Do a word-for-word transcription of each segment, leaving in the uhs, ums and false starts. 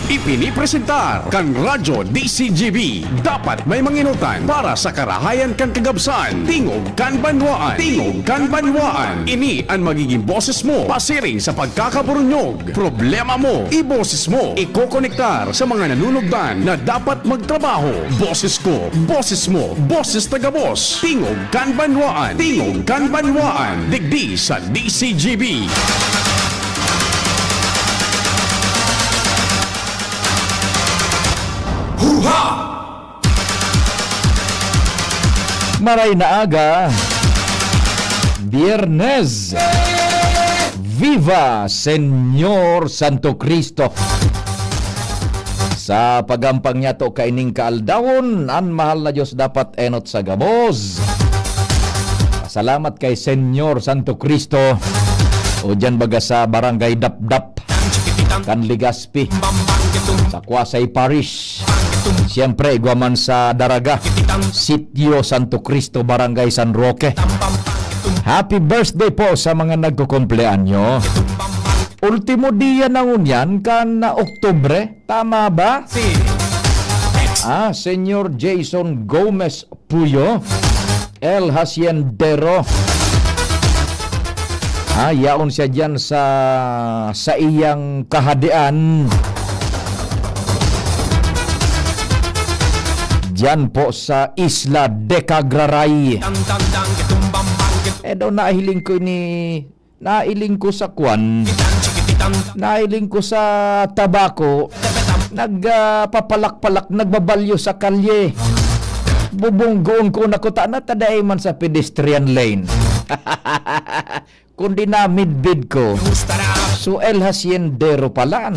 Ipinipresentar kan Radyo D C G B. Dapat may manginutan para sa karahayan kan kagabsan. Tingog kan banwaan. Tingog kan banwaan. Ini an magiging boses mo pasiring sa pagkakaburunyog. Problema mo, iboses mo. Ikokonektar sa mga nanunugdan na dapat magtrabaho. Boses ko, boses mo, boses taga-boss. Tingog kan banwaan. Tingog kan banwaan. Digdi sa D C G B. Huha! Maray na aga, Biyernes. Viva Señor Santo Cristo! Sa pagampang niyato kaining kaaldawon, an mahal na Dios dapat enot sa gabos. Salamat kay Señor Santo Cristo. O diyan baga sa Barangay Dapdap, kan Legazpi, sa Kuasay Parish. Siyempre, igwa man sa Daraga, Sitio Santo Cristo, Barangay San Roque. Happy birthday po sa mga nagkukumpleanyo. Ultimo dia na ngunyan kan Oktubre, tama ba? Ah, Señor Jason Gomez Puyo, El Haciendero. Ah, yaon siya diyan sa, sa iyang kahadian. Diyan po sa Isla de Cagraray. Eh, daw nahiling ko ini, nahiling ko sa kwan. Nahiling ko sa tabako. Nag, ah, papalak-palak, nagbabalyo sa kalye. Bubunggoon ko na kuta na, ta dai man sa pedestrian lane. Kundi namidbid ko. So, El Haciendero pala.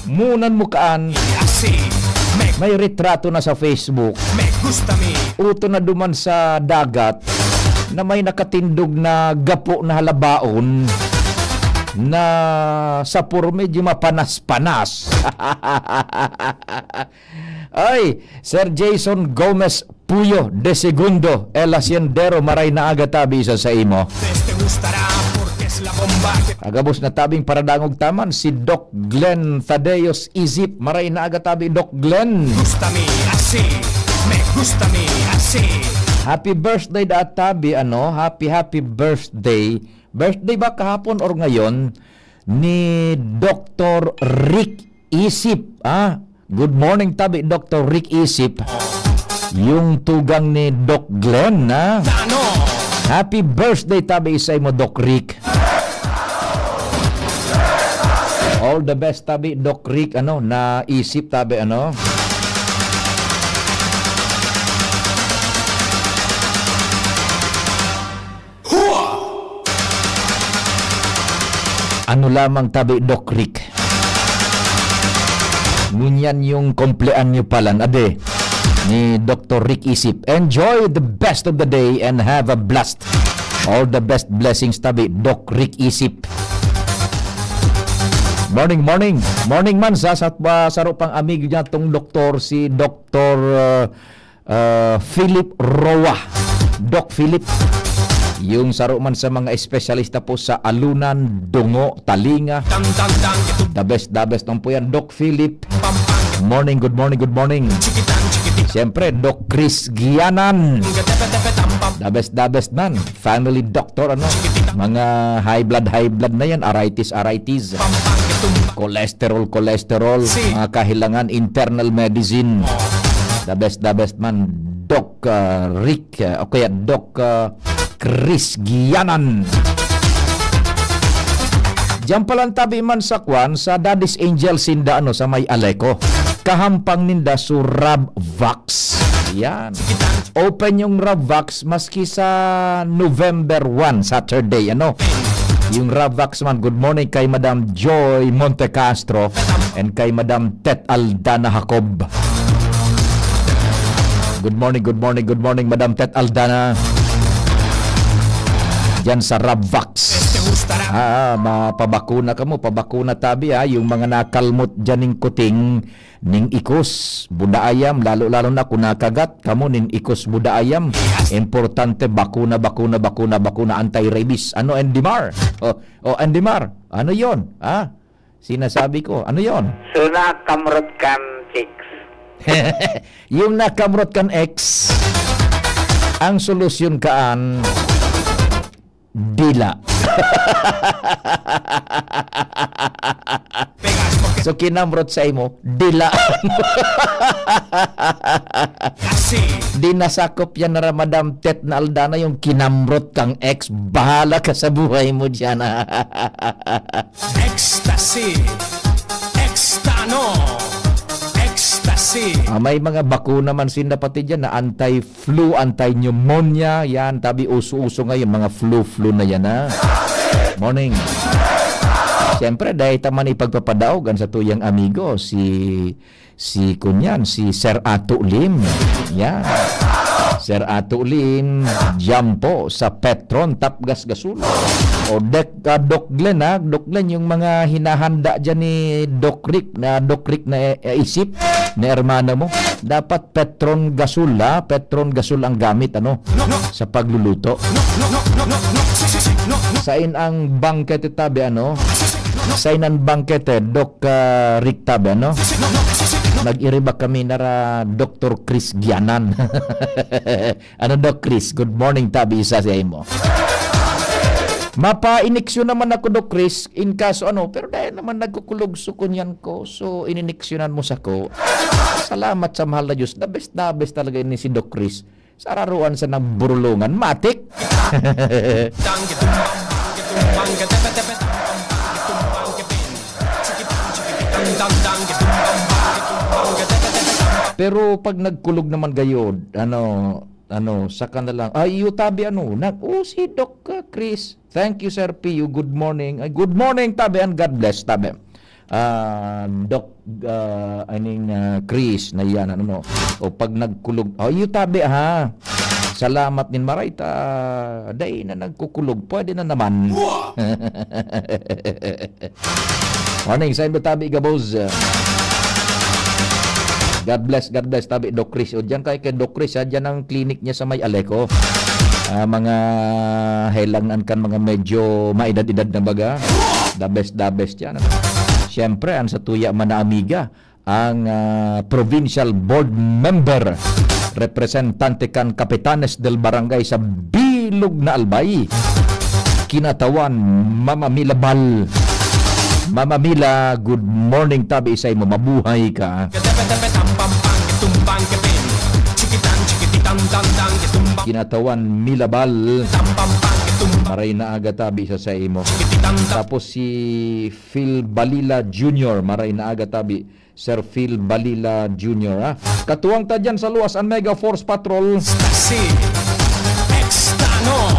Munan mo kaan, may retrato na sa Facebook. Uto na duman sa dagat na may nakatindog na gapo na halabaon na sapor medyo mapanas-panas. Ay, Sir Jason Gomez Puyo de Segundo, El Haciendero, maray na aga tabi sa saimo. Agabos na tabing paradangog taman si Doc Glenn Thaddeus Isip, maray na aga tabi, Doc Glenn. Gusta mi asi, me gusta mi asi. Happy birthday da tabi, ano? Happy, happy birthday. Birthday ba kahapon or ngayon ni Doktor Rick Isip, ah? Good morning tabi, Doktor Rick Isip. Yung tugang ni Doc Glenn, ha? Happy birthday tabi sa imo, Doc Rick. All the best tabi, Doc Rick, ano, na Isip tabi, ano? Ano lamang tabi, Doc Rick? Ngunyan yung kumpleanyo palan, ade, ni Doktor Rick Isip. Enjoy the best of the day and have a blast. All the best blessings tabi, Doc Rick Isip. Morning, morning. Morning man sa, sa, ah, saro pang amigo niya tong doktor, si Doktor, ah, ah, Philip Roa. Doc Philip. Yung saro man sa mga espesyalista po sa alunan, dungo, talinga. The best, the best lang po yan, Doc Philip. Morning, good morning, good morning. Siyempre, Doc Chris Gianan. The best, the best man. Family doctor, ano? Mga high blood, high blood na yan. Arthritis, arthritis. Cholesterol, cholesterol. Mga kahilangan, internal medicine. The best, the best man. Doc, ah, Rick, ah, o kaya Doc, ah, Chris Gianan. Diyan palang tabi man sa kwan, sa Daddy's Angel sinda, ano, sa may Aleco. Kahampang ninda su Ravvax. Yan. Open yung Ravvax maski sa November one, Saturday, ano. Yung Ravvax man, good morning kay Madam Joy Montecastro and kay Madam Tet Aldana Jacob. Good morning, good morning, good morning, Madam Tet Aldana. Diyan sa Ravvax. Ah, ah, mapabakuna kamo, pabakuna tabi, ha. Yung mga nakalmot diyan ning kuting, ning ikos, buda ayam, lalo-lalo na kung nakagat kamo nin ikos, buda ayam. Importante, bakuna, bakuna, bakuna, bakuna, anti-rabies. Ano, Andy Mar? Oh, oh, Andy Mar, ano yon? Ha? Sinasabi ko, ano yon? So, nakamrot kan chicks. Yung nakamrot kan ex, ang solusyon kaan, dila. So, kinamrot sa imo, dila. Kasi di nasakop yan na Madam Tet na Aldana, yung kinamrot kang ex. Bahala ka sa buhay mo dyan. Ecstasy. Extano. Ecstasy. Ah, may mga bakuna man sinda pati dyan na anti-flu, anti-pneumonia. Yan, tabi uso-uso ngayon, mga flu-flu na yan, ha? Morning. Siyempre, dahil taman ipagpapadaog ang satuyang amigo, si, si kunyan, si Sir Ato Lim. Yan. Sir Ato Lim, dyan po sa Petron, Tapgas Gasol. O Dek, ah, Doc Glenn, ha? Doc Glenn, yung mga hinahanda dyan ni Doc Rick, na Doc Rick na, eh, isip ni hermano mo. Dapat Petron Gasol, ha? Petron Gasol ang gamit, ano, sa pagluluto. Sain ang bangkete tabi, ano? Sain ang bangkete, Doc, ah, Rick tabi, ano? Nag-iriba kami nara Doktor Chris Gianan. Ano, Doc Chris? Good morning, tabi isa sa imo. Mapa-iniksyon naman ako, Doc Chris, in kaso ano, pero dahil naman nagkukulog sukunyan ko, so ininiksyonan mo sa ko. Salamat sa mahal na Diyos. The best, the best talaga ini si Doc Chris. Sararuan sa nagburulungan. Matik! Pero pag nagkulog naman gayod, ano, ano, saka na lang, ay, iyo tabi, ano, nag, oh, si Doc, uh, Chris. Thank you, Sir Pio. Good morning. Ay, good morning, tabi, and God bless, tabi. Ah, Doc, ah, I mean, ah, Chris, na yan, ano, no? O pag nagkulog, oh, iyo tabi, ha? Salamat nin maray ta, day na nagkukulog, pwede na naman. Morning, sa inyo tabi, Gabos. God bless, God bless, tabi, Doc Chris. O, dyan kay, kay Doc Chris, ha? Dyan ang clinic niya sa may Aleco. Ah, mga helang kan mga medyo maedad-edad na baga. The best, the best yan, ano? Siyempre, ang sa tuya man na amiga, ang, ah, provincial board member, representante kan Capitanes del Barangay sa Bilog na Albay, kinatawan, Mama Mila Bal. Mama Mila, good morning, tabi sa imo, mabuhay ka. Kinatawan, Mila Bal. Maray na aga, tabi sa, sa imo. Tapos si Phil Balila Junior, maray na aga, tabi. Sir Phil Balila Junior, ha? Katuwang ta dyan sa luwas, ang Mega Force Patrol. Stasi. Extano.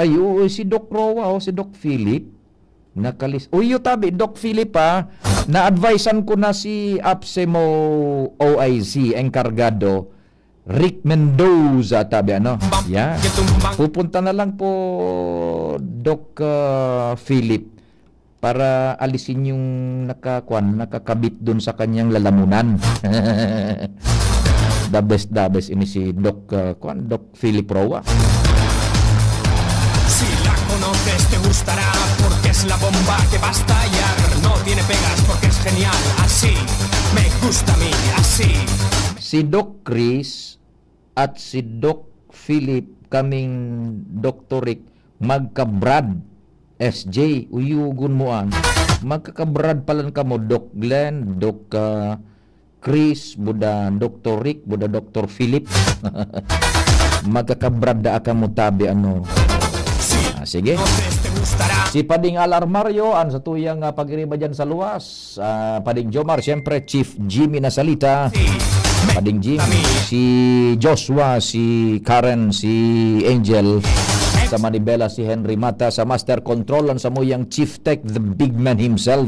Ay, oo, si Doc Roa, oh, si Doc Philip. Nakalis-, uy, yung tabi, Doc Philip, ha? Na-advisean ko na si Apsemo O I C, enkargado, Rick Mendoza, tabi, ano? Yan. Pupunta na lang po, Doc, ah, Philip, para alisin yung naka-, kwan, nakakabit dun sa kanyang lalamunan. The best, the best ini si Doc, ah, kwan, Doc Philip Roa. Si la conoces, te gustará, porque es la bomba que va a estallar. No tiene pegas, porque es genial, así me gusta a mí, así. Si Doc Chris at si Doc Philip, kaming Doktor Rick, magkabrad. S J, uyugon mo an. Magkakabrad palan kamo, Doc Glenn, Doc, ah, Chris, buda Doktor Rick, buda Doktor Philip. Magkakabrad da kamo tabi, ano. Ah, sige. Si Pading Al Armario, an sa tuyang, ah, pag-iriba dyan sa luwas. Ah, Pading Jomar, siyempre, Chief Jimmy Nasalita. Pading Jimmy, si Joshua, si Karen, si Angel, sa Manibela, si Henry Mata, sa Master Control, ang samuyang Chief Tech, the big man himself.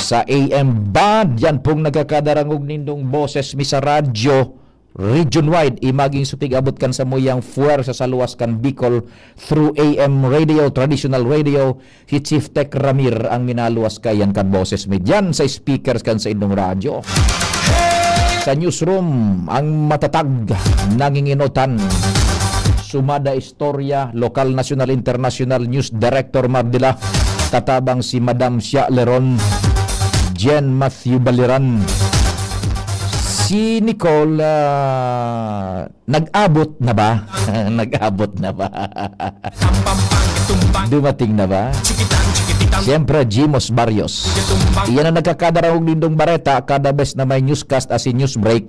Sa A M Band, yan pong nagkakadarangog nindong boses mi sa radyo. Region-wide, imaging supig abot kan samuyang fuwersa sa luwas kan Bicol through A M radio, traditional radio, hi Chief Tech Ramir ang minaluwas kaiyan kan boses mi diyan sa speakers kan saindong radyo. Sa newsroom, ang matatag, nanginginotan. Sumada Istorya, lokal, nasyonal, internasyonal, News Director Mardila, tatabang si Madam Sia Leron, Jen Matthew Baliran, si Nicole, ah, nag-abot na ba? Nag-abot na ba? Dumating na ba? Siyempre, Jimos Barrios. Iyan ang nagkakadarangog nindong bareta kada bes na may newscast as in news break.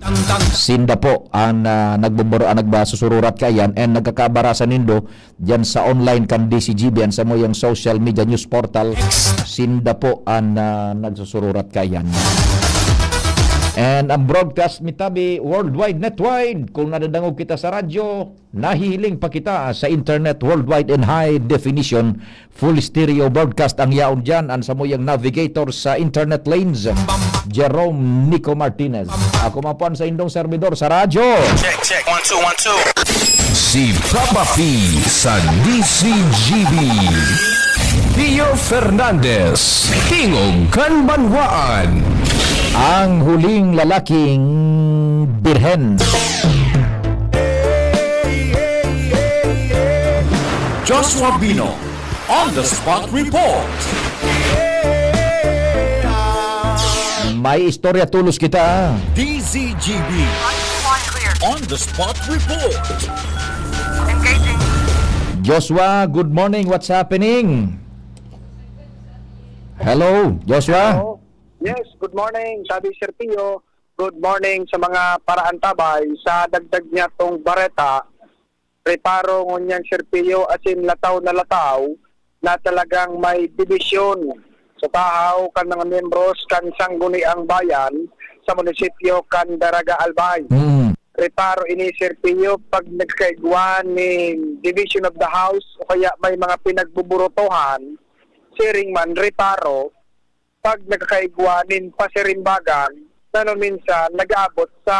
Sinda po ang, ah, nagbuburo-, ang nagba-, susururat kaiyan and nagkakabarasan nindo diyan sa online kan D C G B, ang samuyang social media news portal. Sinda po ang, ah, nagsusururat kaiyan. And ang broadcast mi tabi worldwide, netwide. Kung nadadangog kita sa radyo, nahihiling pa kita sa internet worldwide in high definition. Full stereo broadcast ang yaon diyan, ang samuyang navigator sa internet lanes, Jerome Nico Martinez. Ako man po ang saindong servidor sa radyo. Check, check. One, two, one, two. Si Papa P sa D C G B. Pio Fernandez, Tingog kan Banwaan. Ang huling lalaking birhen. Joshua Bino, On the Spot Report. May istorya tulos kita. D Z G B. On the Spot Report. Joshua, good morning. What's happening? Hello, Joshua? Hello. Yes, good morning, Tabi Sir Pio. Good morning sa mga paraantabay. Sa dagdag niya tong bareta, reparo ngunyan, Sir Pio, asin lataw na lataw na talagang may dibisyon sa tahaw kan mga miyembros kan Sangguniang Bayan sa munisipyo kan Daraga Albay. Mm. Reparo ini, Sir Pio, pag nagkaigwa nin Division of the House o kaya may mga pinagbuburutohan, siring man, reparo, pag nagkakaigwa nin pasirimbagan na no minsan nag-aabot sa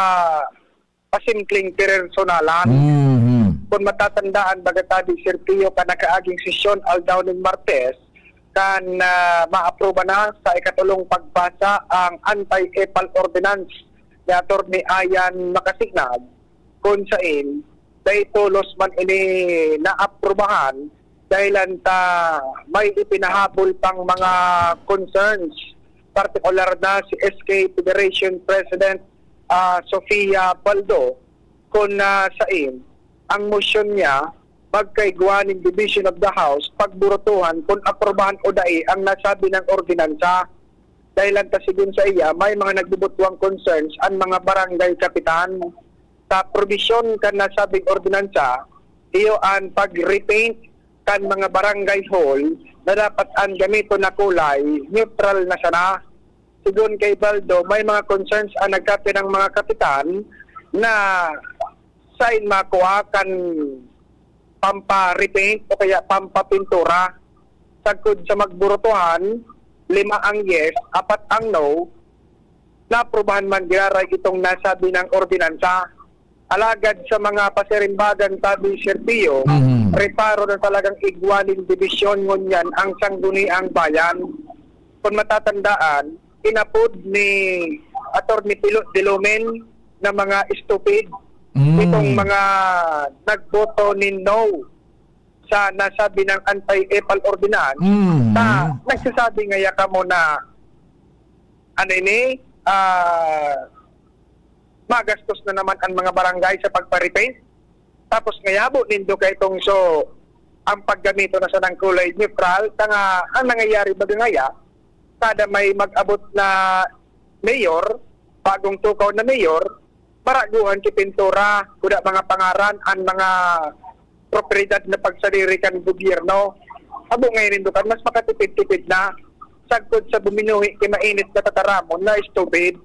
pasimpleng personalan. Mhm. Kun matatandaan, baga ta di, Sir Pio, kan nakaaging sesyon aldaw nin Martes, kan, ah, maapruba na sa ikatulong pagbasa ang anti-epal ordinance ni Attorney Ayan Makasignag, kun sain dai tolos man ini naaprubahan dahilan ta may ipinahabol pang mga concerns, partikular na si S K Federation President, ah, Sofia Baldo, kun, ah, sain ang motion niya magkaigwa nin Division of the House pagburutuhan kun aprubahan o dai ang nasabi nang ordinansa. Dahilan ta sigon sa iya, may mga nagbubutuang concerns an mga barangay kapitan. Sa probisyon kan nasabing ordinansa, iyo an pag-repaint kan mga barangay hall na dapat an gamiton na kulay neutral na sana. Sigon kay Baldo, may mga concerns an nagkapirang mga kapitan na sain makua kan pampa-repaint o kaya pampapintura. Sagkod sa magburutuhan, lima ang yes, apat ang no, naaprubahan man giraray itong nasabi nang ordinansa. Alagad sa mga pasirimbagan, tabi, Sir Pio, Mhm. reparo na talagang igwa nin dibisyon ngunyan ang Sangguniang Bayan. Kun matatandaan, inapod ni Attorney Pilot Dilumen na mga stupid Mm. itong mga nagboto ni no sa nasabi ng anti-epal ordinance Mhm. na nagsasabi ngaya kamo na, ano ini, ah, magastos na naman ang mga barangay sa pagpa-repaint. Tapos ngayabo nindo kay tong so ang paggamito na sa nang kulay neutral, ta nga ang nangyayari baga ngaya, kada may mag-abot na mayor, bagong tukaw na mayor, maraguhan ki pintura, kuda mga pangaran, ang mga propiedad na pagsadiri kan gobyerno. Abo ngayon nindo kan mas makatipid-tipid na, sagkod sa buminuhi ki mainit na tataramon na stupid.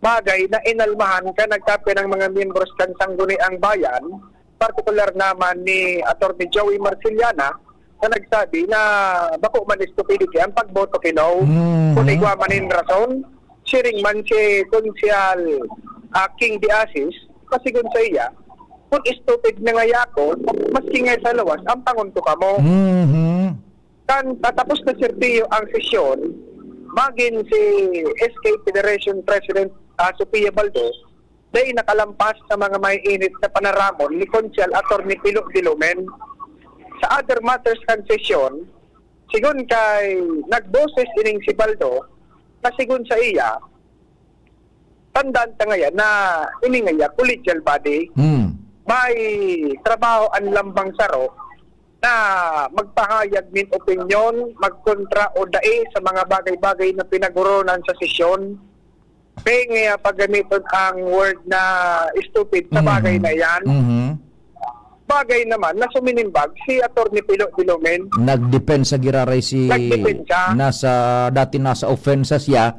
Bagay na inalmahan kan nagkape ng mga miyembros kan Sangguniang Bayan, partikular naman ni Attorney Joey Marciliana, na nagsabi na bako man stupidity ang pagboto ki no. Mhm. Kung igwa man nin rason, siring man si Konsehal, ah, King de Asis, pasigon sa iya, kung stupid na ngaya ako, maski nga sa lawas, ampangon ko kamo. Mhm. Kan tatapos na, Sir Pio, ang sesyon, magin si S K Federation President, ah, Sofia Baldo, dai nakalampas sa mga maiinit na panaramon ni Konsehal Attorney Pilo Dilumen. Sa other matters kan sesyon, sigon kay nagboses ining si Baldo na sigon sa iya, tandaan ta ngayan na ini ngaya collegial body, Hmm. may trabaho an lambang saro na magpahayag nin opinyon, magkontra o dai sa mga bagay-bagay na pinag-orolohan sa sesyon. Pwede nga paggamiton ang word na stupid sa bagay Mhm. na iyan. Mhm. Bagay naman na suminimbag si Attorney Pilo Dilumen. Nagdepensa giraray si Nagdepensa. nasa, dati nasa ofensa siya,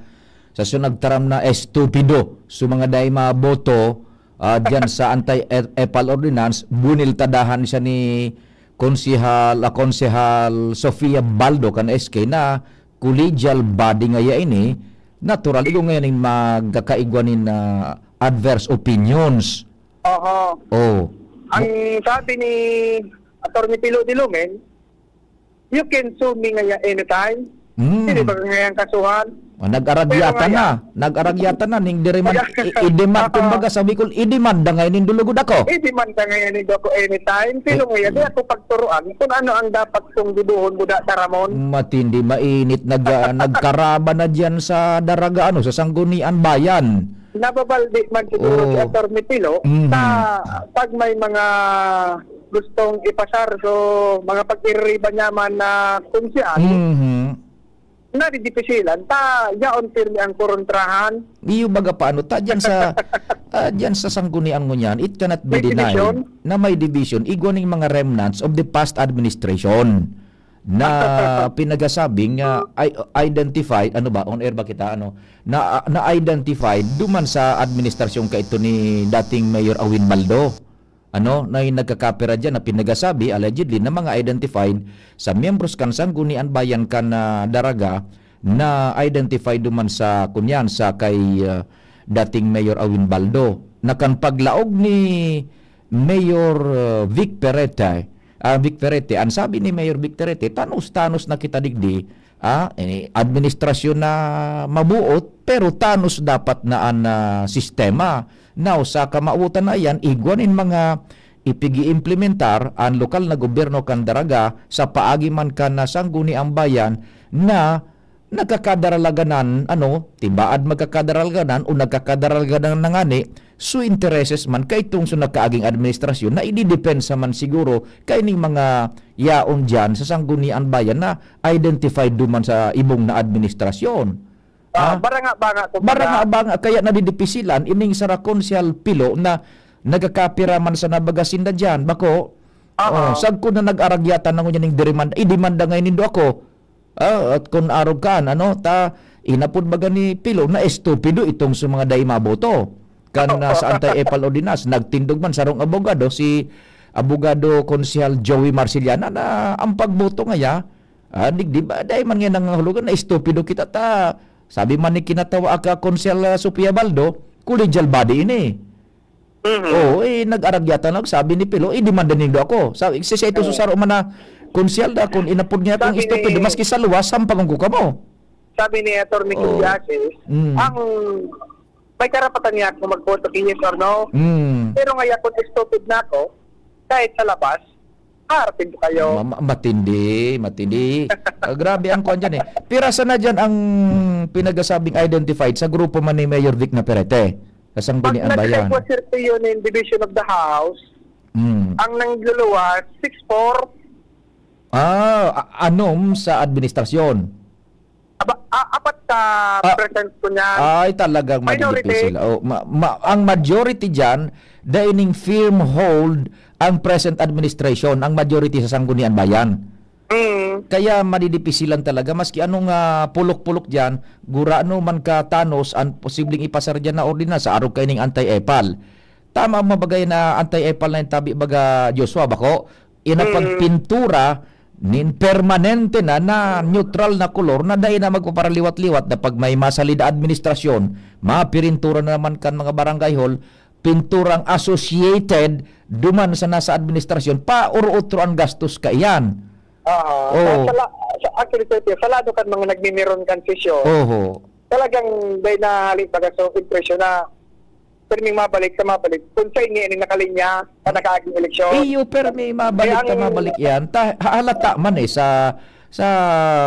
sa so nagtaram na estupido. So mga dai maboto, ah, diyan sa anti-epal ordinance, buniltadahan siya ni Konsehal, ah, Konsehal Sofia Baldo kan S K na collegial body ngaya ini, natural, igo ngayon nin magkakaigwa nin, ah, adverse opinions. Oho. Oh. Ang sabi ni Attorney Pilo Dilumen, "You can sue me ngaya anytime." Hmm. Hindi ba ngayang kasuhan? Ah, nag-aragyata Pero na. ngaya, Nag-aragyata na. Ning diriman, Kaya, i-, i-demand, oo. kumbaga, sabi ko, "I-demand na ngayon yung dulugod ako." I-demand na ngayon yung ako anytime. Pero Eh, ngaya, di eh. ako pagturuan kung ano ang dapat kong dibuhon, buda, taramon. Matindi, mainit. Nag-, ah, nagkaraba na diyan sa Daraga, ano, sa Sangguniang Bayan. Nababaldi man siguro si Oo. Attorney Pilo Mhm. sa pag may mga gustong ipasar, so, mga pag-iririba niya man na konsehal, Mhm. nadidipisilan, ta yaon pirmi ang korontrahan. Iyo baga paano ta diyan sa, ah, diyan sa sanggunian ngunyan, it cannot be May denied division? na may division, igwa ning mga remnants of the past administration na pinagasabing, ah, i-, identified, ano ba, on air ba kita, ano, na, na-identified duman sa administrasyong kaito ni dating Mayor Awin Baldo. Ano, na yung nagkakapira diyan na pinagasabing, allegedly, na mga identified sa miyembros kan Sangguniang Bayan kan, ah, Daraga na identified duman sa, kunyan, sa kay, ah, dating Mayor Awin Baldo. Na kan paglaog ni Mayor, ah, Vic Perete, ah, Vic Perete, ang sabi ni Mayor Vic Perete, "Tanos-tanos na kita digdi, ah, eh, administrasyon na mabuot, pero tanos dapat na an, ah, sistema." Now, sa kamawotan na iyan, igwa nin mga ipig-iimplementar an lokal na gobyerno kan Daraga sa paagi man kan, ah, Sangguniang Bayan na nagkakadaralaganan, ano, tibaad magkakadaralaganan o nagkakadaralaganan na ngani, su intereses man kaitong su nakaaging administrasyon na ididepensa man siguro kaining mga yaon diyan sa Sangguniang Bayan na identified duman sa ibong na administrasyon. Ah, Ah? baranga-banga, kumbaga. Baranga-banga, kaya nadidipisilan ining sara Konsehal Pilo na nagkakapira man sa nabaga sinda diyan, bako? Aha. Oh, sagkod na nag-aragyatan na ngunyan ning derimanda, idemanda ngayon nindo ako. Ah, at kun arog kan, ano, ta, inapod baga ni Pilo na estupido itong sa mga dai maboto. Kan, ah, sa anti-epal ordinance, nagtindog man sarong abogado, si Abogado Konsehal Joey Marciliana, na ang pagboto ngaya, ah, digdi ba, dai man nga nangangahulugan na estupido kita ta. Sabi man ni kinatawa aka Konsehal, ah, Sofia Baldo, collegial body ini. Mhm. Oo, eh, nag-aragyatan ako, sabi ni Pilo, "Idemanda nindo ako." Sabi, si Seto Oo. Susaro man na, "Konsyal da, kung inapod niya akong Sabi ni estupido, maski sa luwas, sampagon ko kamo." Sabi ni Attorney Oo. Quillase, Mm. ang may karapatan niya kung magboto, yes or no. Mm. Pero ngaya, kung stupid na ako, kahit sa labas, harapin ko kayo. Ma-, ma-, matindi, matindi. Ah, grabe ang kwan dyan eh. Pira sana dyan ang pinagasabing identified sa grupo man ni Mayor Vic Naperete? Sa Sanggunian Bayan. Pag nag-request yun in Division of the House, Mm. ang nangluluwas, six four. Ah, a-, anom sa administrasyon. Aba, a-, apat ka Ah, percent ko niyan. Ay, talagang Minority. madidipil sila. Oh, ma-, ma-, ang majority dyan, daining firm hold ang present administration, ang majority sa Sanggunian Bayan. Mm. Kaya madidipisilan talaga, maski anong, ah, pulok-pulok diyan, gurano man ka tanos ang posibleng ipasar diyan na ordinansa, arog kaining anti-epal. Tama, mabagay na anti-epal na yung tabi, baga, Joshua, bako? Ina Mm. pagpintura nin permanente na, na neutral na kolor na dai na magpaparaliwat-liwat na pag may masalida administrasyon, mapirintura na naman kan mga barangay hall, pinturang associated duman sa nasa administrasyon, pa oro-otro ang gastos kaiyan. Oo. Oo. Sa, sa, actually, sir, sa lado kan mga nagmimiron kan sesyon, Oho. talagang may nahalip baga sa impresyon na pirming mabalik sa mabalik. Kung sa ini, ini nakalinya sa nakaaging eleksyon. Iyo, pirmi mabalik Kaya ta ang mabalik yan. Ta, halata man eh sa sa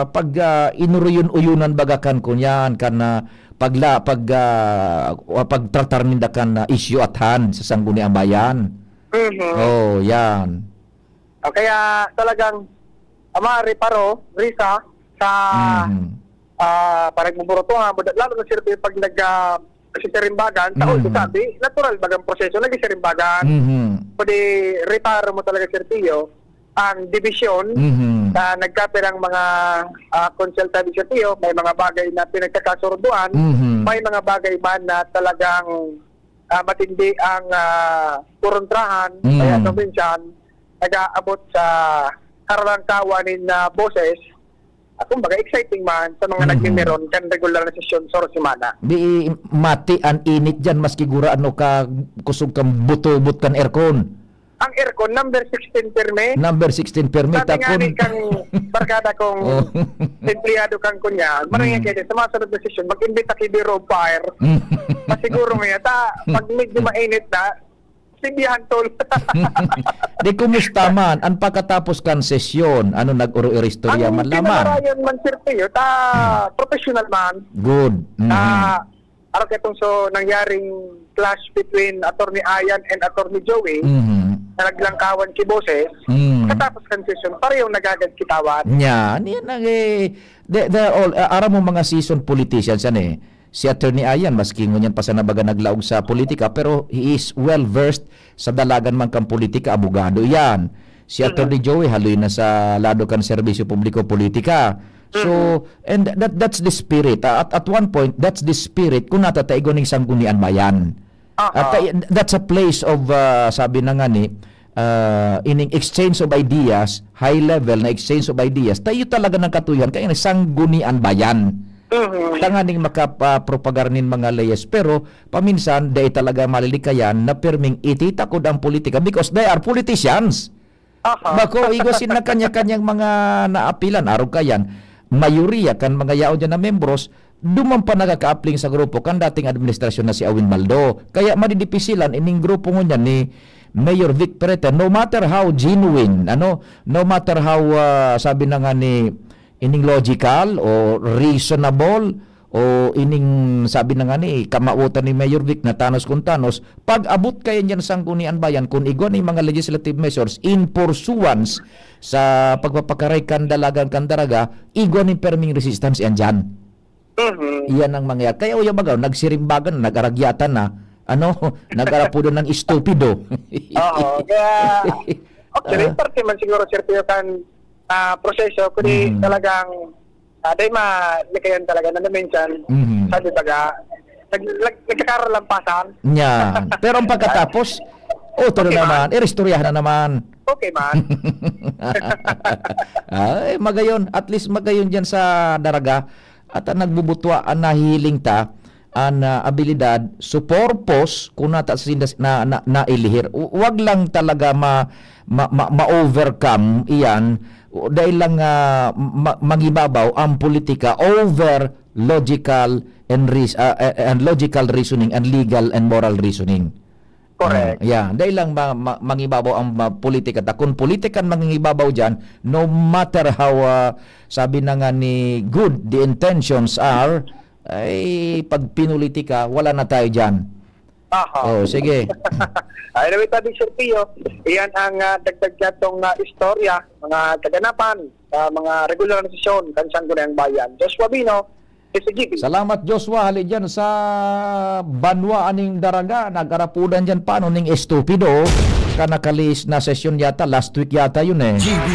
pag ah, inuruyon-uyunan baga kan kunyan, kan ah, pagla, pag ah, pagtratar ninda kan ah, issue at hand sa Sangguniang Bayan. Mhm. Oh, yan. O kaya talagang ama, reparo, risa sa Mhm. ah, panagbuburutuhan, lalo na siyempre pag nag ah, sirimbagan, sa Mhm. Sabi, natural bagang proseso, nagsisimbagan. Mhm. Kundi reparo mo talaga, Sir Pio, ang dibisyon Mhm. sa nagkapirang mga ah, consultative, Sir Pio, may mga bagay na pinagkakasurduan, Mhm. may mga bagay man na talagang ah, matindi ang ah, kuruntrahan, Mm. kaya sa minsan, nag-aabot sa karalangkawan nin ah, boses, at kumbaga exciting man sa mga Mhm. nagmimiron kan regular na sesyon sa semana. Di mati an init dyan, maski gurano ka kusog kang butubot kan aircon. Ang aircon, number sixteen permi. Number sixteen permi, Sabi nga takon. ni kang barkada kong Oh. empleyado kang kunya, marang Mm. yan kayo, sa mga sunod na sesyon, mag-imbita kay Bureau of Fire. Mm. Masiguro nga yata, pag medyo mainit na, simbihan tol. Di, kumusta man? Ang pagkatapos kan sesyon, ano, nag-uro-iristorya Ang man laman? kinamarayan man, Sir Pio, ta, Mm. professional man. Good. Mhm. Ta, Araw ketong so nangyaring clash between Attorney Ian and Attorney Joey Mhm. na naglangkawan ki boses, Mm. katapos kan session, parehong nagagad kitawan. Nya, niyan ang, eh, they, they're all, ah, aram mo, mga seasoned politicians yan eh. Si Attorney Ian, maski ngunyan pa sana baga naglaog sa politika, pero he is well versed sa dalagan man kan politika, abogado yan. Si Attorney Mhm. Joey, haloy na sa lado kan serbisyo publiko, politika. So, Mhm. and that, that's the spirit. Ah, at, at one point, that's the spirit kung natataigwa ning Sanggunian Bayan. Aha. At, ah, that's a place of, ah, sabi na nga ni, ah, ining exchange of ideas, high level na exchange of ideas. Tayo talaga ng katuyan, kaya ni Sanggunian Bayan. Mhm. Tanganing makapapropagar nin mga leyes. Pero, paminsan, dai talaga malilikayan na pirming ititakod ang politika because they are politicians. Aha. Bako, igwa sinda kanya-kanyang mga naapilan, arog kayan. Mayoriya kan mga yaon dyan na membros, duman pa nakakaapling sa grupo kan dating administrasyon na si Awin Baldo. Kaya madidipisilan ining grupo ngunyan ni Mayor Vic Perete, no matter how genuine, ano, no matter how, ah, sabi na nga ni, ining logical o reasonable o ining, sabi na nga ni, kamawotan ni Mayor Vic na tanos kun tanos, pag-abot kayan dyan Sanggunian Bayan, kun igwa ning mga legislative measures in pursuance sa pagpapakaray kan dalagan kan daraga, igwa ning perming resistance yan dyan. Mhm. Iyan ang mangyayari. Kaya uya baga, nagsirimbagan na, nag-aragyatan na, ano, nag-arapudan ng estupido. Oo, kaya, actually, Ah. parte man siguro, Sir Pio, kan, ah, proseso, kundi Mhm. talagang, ah, dahil ma-, likayan talaga na minsan, Mhm. sabi baga, nag-, nag-, nagkakarampasan. Yan. Pero ang pagkatapos, oh, tuloy Okay, naman, man. iristoryahan na naman. Okay, man. Ay, magayon. At least magayon dyan sa daraga. At ang nagbubutwa, ang nahihiling ta, an, ah, abilidad, su purpose, kun nata sa sinda na, na, nailihir. W-, wag lang talaga ma, ma, ma, ma-overcome iyan, dahil lang, ah, ma, mangibabaw ang politika over logical and reas-, ah, eh, and logical reasoning and legal and moral reasoning. Correct. Ah, yeah, dahil lang ma, ma, mangibabaw ang ma, politika ta. Kun politika an mangingibabaw diyan, no matter how, ah, sabi na nga ni, good the intentions are, ay, pag pinulitika, wala na tayo diyan. Aha. Oh, sige. Anyway, tabi, Sir Pio, iyan ang, ah, dagdag natong, ah, istorya, mga kaganapan, sa mga regular na sesyon kan Sangguniang Bayan. Joshua Bino, S G B. Salamat, Joshua. Hali diyan sa banwa aning daraga, nag-arapudan diyan pa, ano, ning estupido. Kan nakalihis na sesyon yata, last week yata yun eh. G B.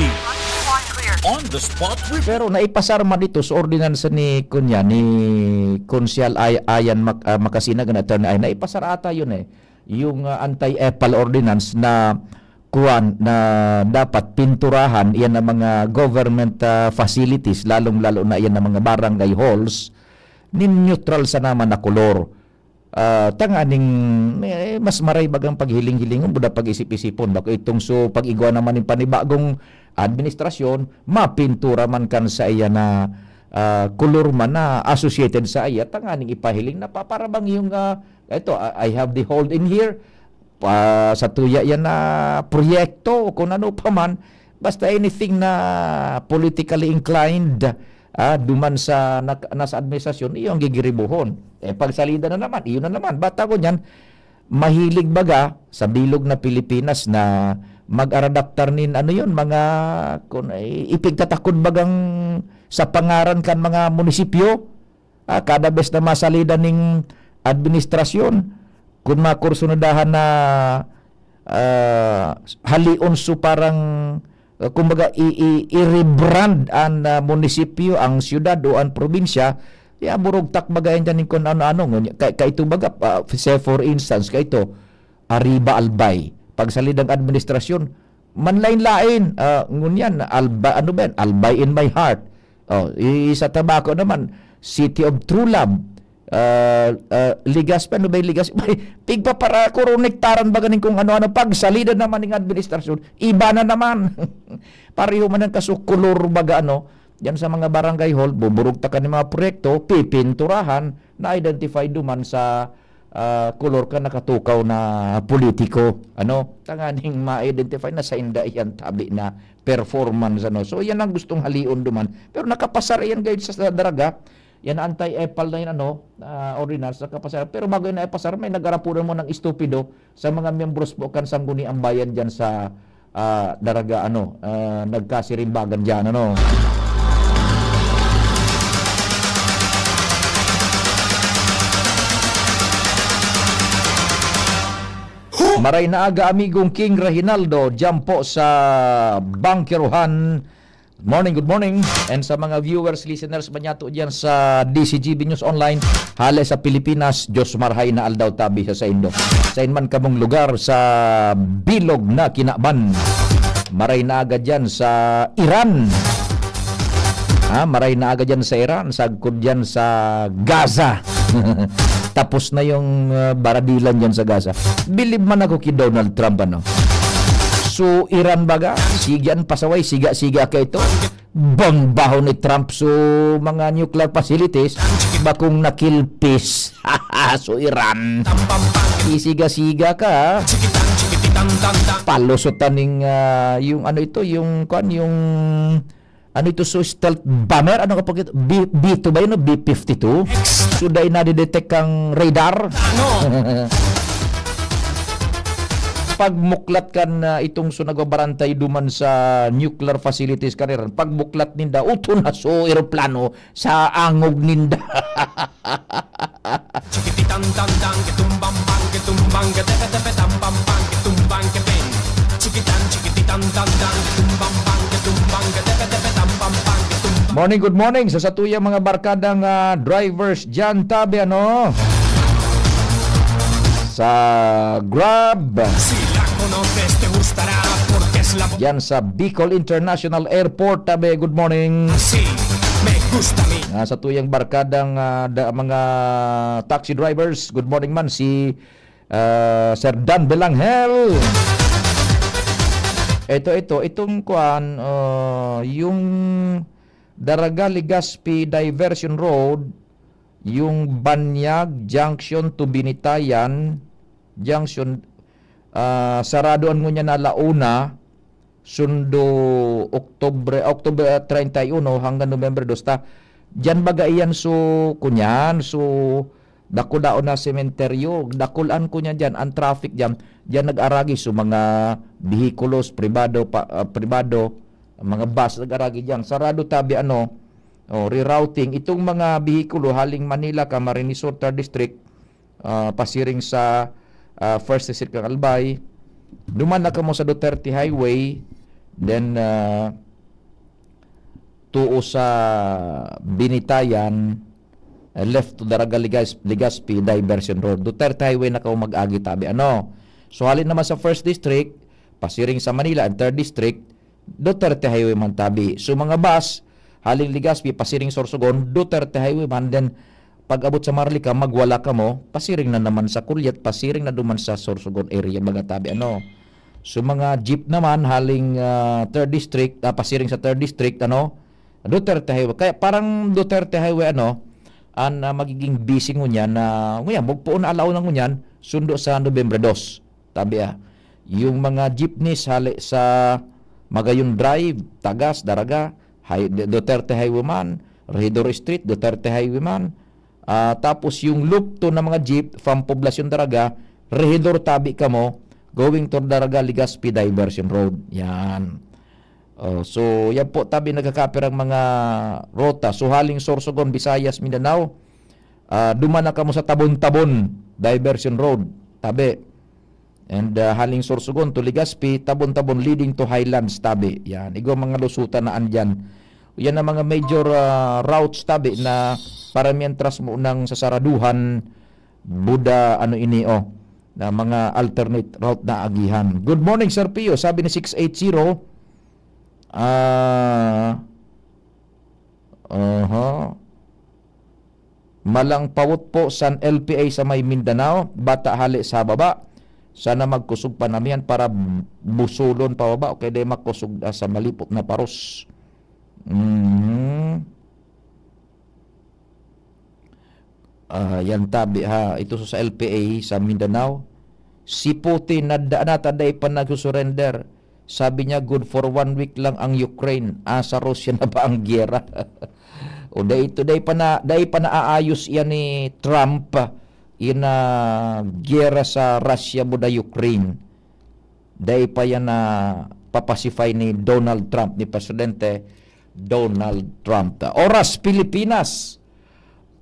On the spot report. Pero naipasar man ito sa ordinansa ni, kunya, ni Konsehal Ay-, Ayan Mac-, ah, Macasinag, na attorney Ayan. Naipasar ata yun eh. Yung, ah, anti-epal ordinance na kuwan, na dapat pinturahan, iyan ang mga government, ah, facilities, lalong-lalo na iyan ang mga barangay halls, nin neutral sana man na kolor. Ah, tanganing, eh, mas maray bagang paghiling-hilingon, buda pag-isip-isipon. Bako itong so, pag-igwa naman yung panibagong administrasyon, mapintura man kan sa iya na, ah, kolor man na associated sa iya, tanganing ipahiling na pa, para bang yung, ah, Ito, I I have the hold in here. Pa, sa tuya yan na proyekto o kung ano pa man, basta anything na politically inclined, ah, duman sa nak-, nasa administrasyon, iyo ang gigiribuhon. Eh, pagsalida na naman, iyo na naman. Bata ko niyan, mahilig baga sa bilog na Pilipinas na mag-aradaptar nin ano yun, mga, kun, i-, ipigtatakod bagang sa pangaran kan mga munisipyo. Ah, kada bes na masalida ning administrasyon, kun makursunadahan na, ah, halion so parang, ah, kumbaga, i-, i-, i-rebrand an, ah, munisipyo, ang siyudad o ang probinsya, ya, burugtak baga yan dyan kun ano-ano. Ngunyan, ka-, kaito baga, ah, say for instance, kaito, Arriba Albay. Pagsalidang administrasyon, manlain-lain. Ah, ngunyan, Alba-, ano ba yan? Albay in my heart. Oh, i-, sa Tabaco naman, City of True Love. Ah, ah, Legazpi, ano ba yung Legazpi? Pigpaparakoronektaran baga nin kung ano-ano. Pagsalida naman ng administrasyon, iba na naman. Pareho man ang kasukulor baga, ano, diyan sa mga barangay hall, buburugtakan ng mga proyekto, pipinturahan, na-identify duman sa, ah, kolor ka nakatukaw na politiko. Ano? Tanganing ma-identify na sa inda iyan tabi na performance, ano? So, yan ang gustong halion duman. Pero nakapasar yan, guys, sa, sa Daraga. Yan, anti-epal na yan, ano, ah, ordinance, nakapasar. Pero bago yan naipasar, may nag-arapunan mo ng estupido sa mga miyembros po kan Sangguniang Bayan dyan sa, ah, Daraga, ano, ah, nagkasirimbagan dyan, ano. Maray na aga, amigong King Reginaldo, dyan po sa Bangkerohan. Morning, good morning. And sa mga viewers, listeners man yato dyan sa D C G B News Online, hale sa Pilipinas, Diyos marhay na aldaw tabi sa saindo. Sain man kamong lugar sa bilog na kinaban. Maray na aga dyan sa Iran. Ha, maray na aga dyan sa Iran, sagkod dyan sa Gaza. Tapos na yung, ah, baradilan dyan sa Gaza. Bilib man ako kay Donald Trump, ano. So, Iran baga, sige an pasaway, siga-siga ka ito. Bombaho ni Trump so mga nuclear facilities, bakong nakilpis. So, Iran. Isiga-siga ka, ha? Palusutan ning, ah, yung ano ito, yung, kwan, yung, ano ito, so stealth bomber? Ano ka pag-, B, B two ba yun, o B fifty-two? So, dai nadidetect kang radar? Pagmuklat kan, ah, itong so nagbabarantay duman sa nuclear facilities kan Iran, pagmuklat ninda, uto na so eroplano sa angog ninda. Morning, good morning sa satuyang mga barkadang, ah, drivers dyan, tabi, ano? Sa Grab. Dyan sa Bicol International Airport, tabi, good morning. Nga sa tuyang barkadang, ah, da-, mga taxi drivers, good morning man si, ah, Sir Dan Belangel. Ito, ito, itong kuan, ah, yung Daraga Legazpi Diversion Road, yung Banyag Junction to Binitayan Junction, ah, sarado an ngunyan na alauna, sundo Oktubre, Oktubre treinta y uno hanggang November dos ta. Diyan baga iyan, so, kunyan, so, dakulaon na sementeryo, dakulaan kunyan diyan, ang traffic diyan, diyan nag-aragi, so, mga behikulos, pribado, pa, ah, pribado, mga bus nag-aragi diyan. Sarado tabi, ano, oh, rerouting. Itong mga behikulo haling Manila, Camarines Sur, Third District, ah, pasiring sa, ah, First District kan Albay. Duman na kamo sa Duterte Highway, then, ah, tuo sa Binitayan, ah, left to Daraga Ligas-, Legazpi Diversion Road. Duterte Highway na kamo mag-agi tabi. Ano? So, halin naman sa First District, pasiring sa Manila, ang Third District, Duterte Highway man tabi. So, mga bus, haling Legazpi, pasiring Sorsogon, Duterte Highway man, then pag-abot sa Maharlika, magwala kamo, pasiring na naman sa Culiat, pasiring na duman sa Sorsogon area, baga tabi, ano. So, mga jeep naman, haling, ah, Third District, ah, pasiring sa Third District, ano, Duterte Highway. Kaya parang Duterte Highway, ano, an, ah, magiging busy ngunyan na, ngunyan, magpoon na alaw na ngunyan, sundo sa Nobyembre dos. Tabi, ah, yung mga jeepneys hale sa Magayon Drive, Tagas, Daraga, Hi-, Duterte Highway man, Regidor Street, Duterte Highway man, ah, tapos yung loop two na mga jeep from Poblacion Daraga, Regidor tabi kamo, going to Daraga, Legazpi Diversion Road. Yan. Oh, so, yan po, tabi nagkakapirang mga rota. So, haling Sorsogon, Visayas, Mindanao, ah, duman na kamo sa Tabon-Tabon Diversion Road, tabi. And, ah, haling Sorsogon to Legazpi, Tabon-Tabon leading to Highlands, tabi. Yan, igwa mga lusutan na andyan. Yan ang mga major, ah, routes, tabi, na para mientras mo nang sasaraduhan, Buda, ano ini, oh, na mga alternate route na agihan. Good morning, Sir Pio. Sabi ni six eight zero, ah, aha. Malang pawot po san L P A sa may Mindanao, bata hale sa baba. Sana magkusog pa namiyan para busulon pababa o kaya di makusog, ah, sa malipot na paros. Mhm. Ah, yan tabi ha. Ito sa L P A sa Mindanao. Si Putin, nada-, nata dai pa nagsusurrender. Sabi niya, good for one week lang ang Ukraine. Ah, sa Russia na ba ang giyera? O dai ito, dai pa na, dai pa naaayos yan ni Trump. Yan na giyera sa Russia mo da Ukraine. Dai pa yan na papacify ni Donald Trump, ni Presidente Donald Trump. Oras, Pilipinas,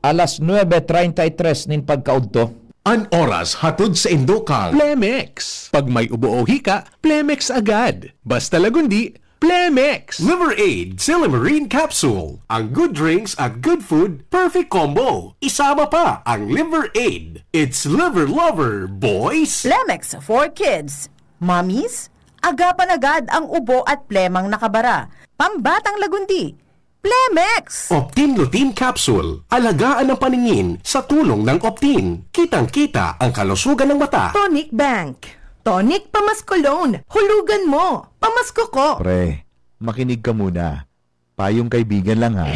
alas nuebe treinta y tres nin pagkaudto. An oras hatod sa indo kang Plemex. Pag may ubo o hika, Plemex agad. Basta Lagundi, Plemex. Liver Aid, Silymarin Capsule. Ang good drinks at good food, perfect combo. Isama pa ang Liver Aid. It's Liver Lover, boys! Plemex for kids. Mommies, agapan agad ang ubo at plemang nakabara. Pambatang Lagundi, Plemex! Optin Lutein Capsule. Alagaan ang paningin sa tulong ng Optin. Kitang-kita ang kalusugan ng mata. Tonic Bank. Tonic Pamasko Loan. Hulugan mo. Pamasko ko. Pre, makinig ka muna. Payong kaibigan lang, ha.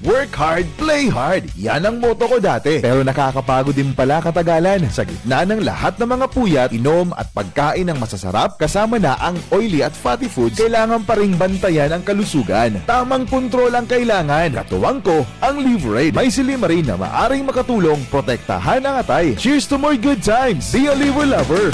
Work hard, play hard. Yan ang motto ko dati. Pero nakakapagod din pala katagalan. Sa gitna ng lahat ng mga puyat, inom at pagkain ng masasarap, kasama na ang oily at fatty foods, kailangan pa ring bantayan ang kalusugan. Tamang kontrol ang kailangan. Katuwang ko, ang Liverade. May silymarin na maaring makatulong protektahan ang atay. Cheers to more good times! Be a Liver Lover!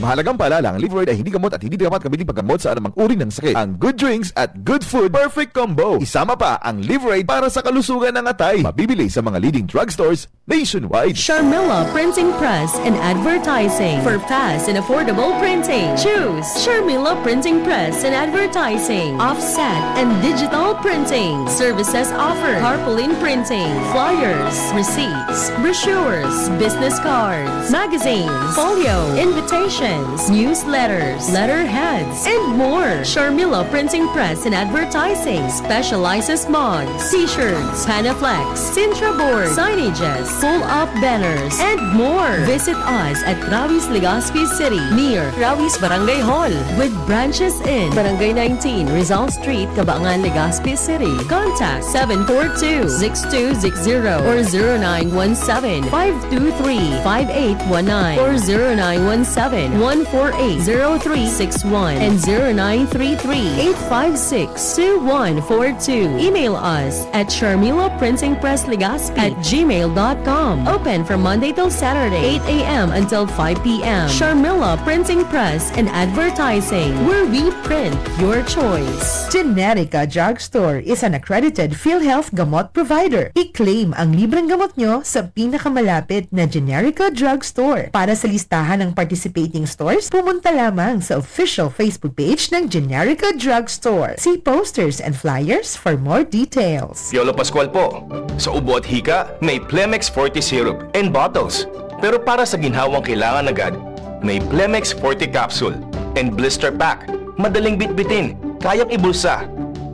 Mahalagang paalala, ang Liverade ay hindi gamot at hindi dapat gamitin paggamot sa anumang uri ng sakit. Ang good drinks at good food, perfect combo. Isama pa ang Liverade para sa kalusugan ng atay. Mabibili sa mga leading drugstores nationwide. Sharmila Printing Press and Advertising. For fast and affordable printing, choose Sharmila Printing Press and Advertising. Offset and digital printing. Services offered: tarpaulin printing, flyers, receipts, brochures, business cards, magazines, folio, invitations, newsletters, letterheads, and more. Sharmila Printing Press and Advertising specializes mugs, t-shirts, Panaflex, Sintra board, signages, pull-up banners, and more. Visit us at Rawis, Legazpi City, near Rawis Barangay Hall, with branches in Barangay nineteen, Rizal Street, Cabangan, Legazpi City. Contact seven four two, six two six zero or zero nine one seven, five two three, five eight one nine or zero nine one seven, one four eight, zero three six one and zero nine three three, eight five six, two one four two. Email us at Sharmila Printing Press Legazpi at gmail dot com. Open from Monday till Saturday, eight a m until five p m. Sharmila Printing Press and Advertising, where we print your choice. Generica Drugstore is an accredited PhilHealth gamot provider. I-claim ang libreng gamot nyo sa pinakamalapit na Generica Drugstore. Para sa listahan ng participating stores, pumunta lamang sa official Facebook page ng Generica Drugstore. See posters and flyers for more details. Piolo Pascual po. Sa ubo at hika, may Plemex Forte Syrup and bottles. Pero para sa ginhawang kailangan agad, may Plemex Forte Capsule and Blister Pack. Madaling bitbitin, kayang ibulsa.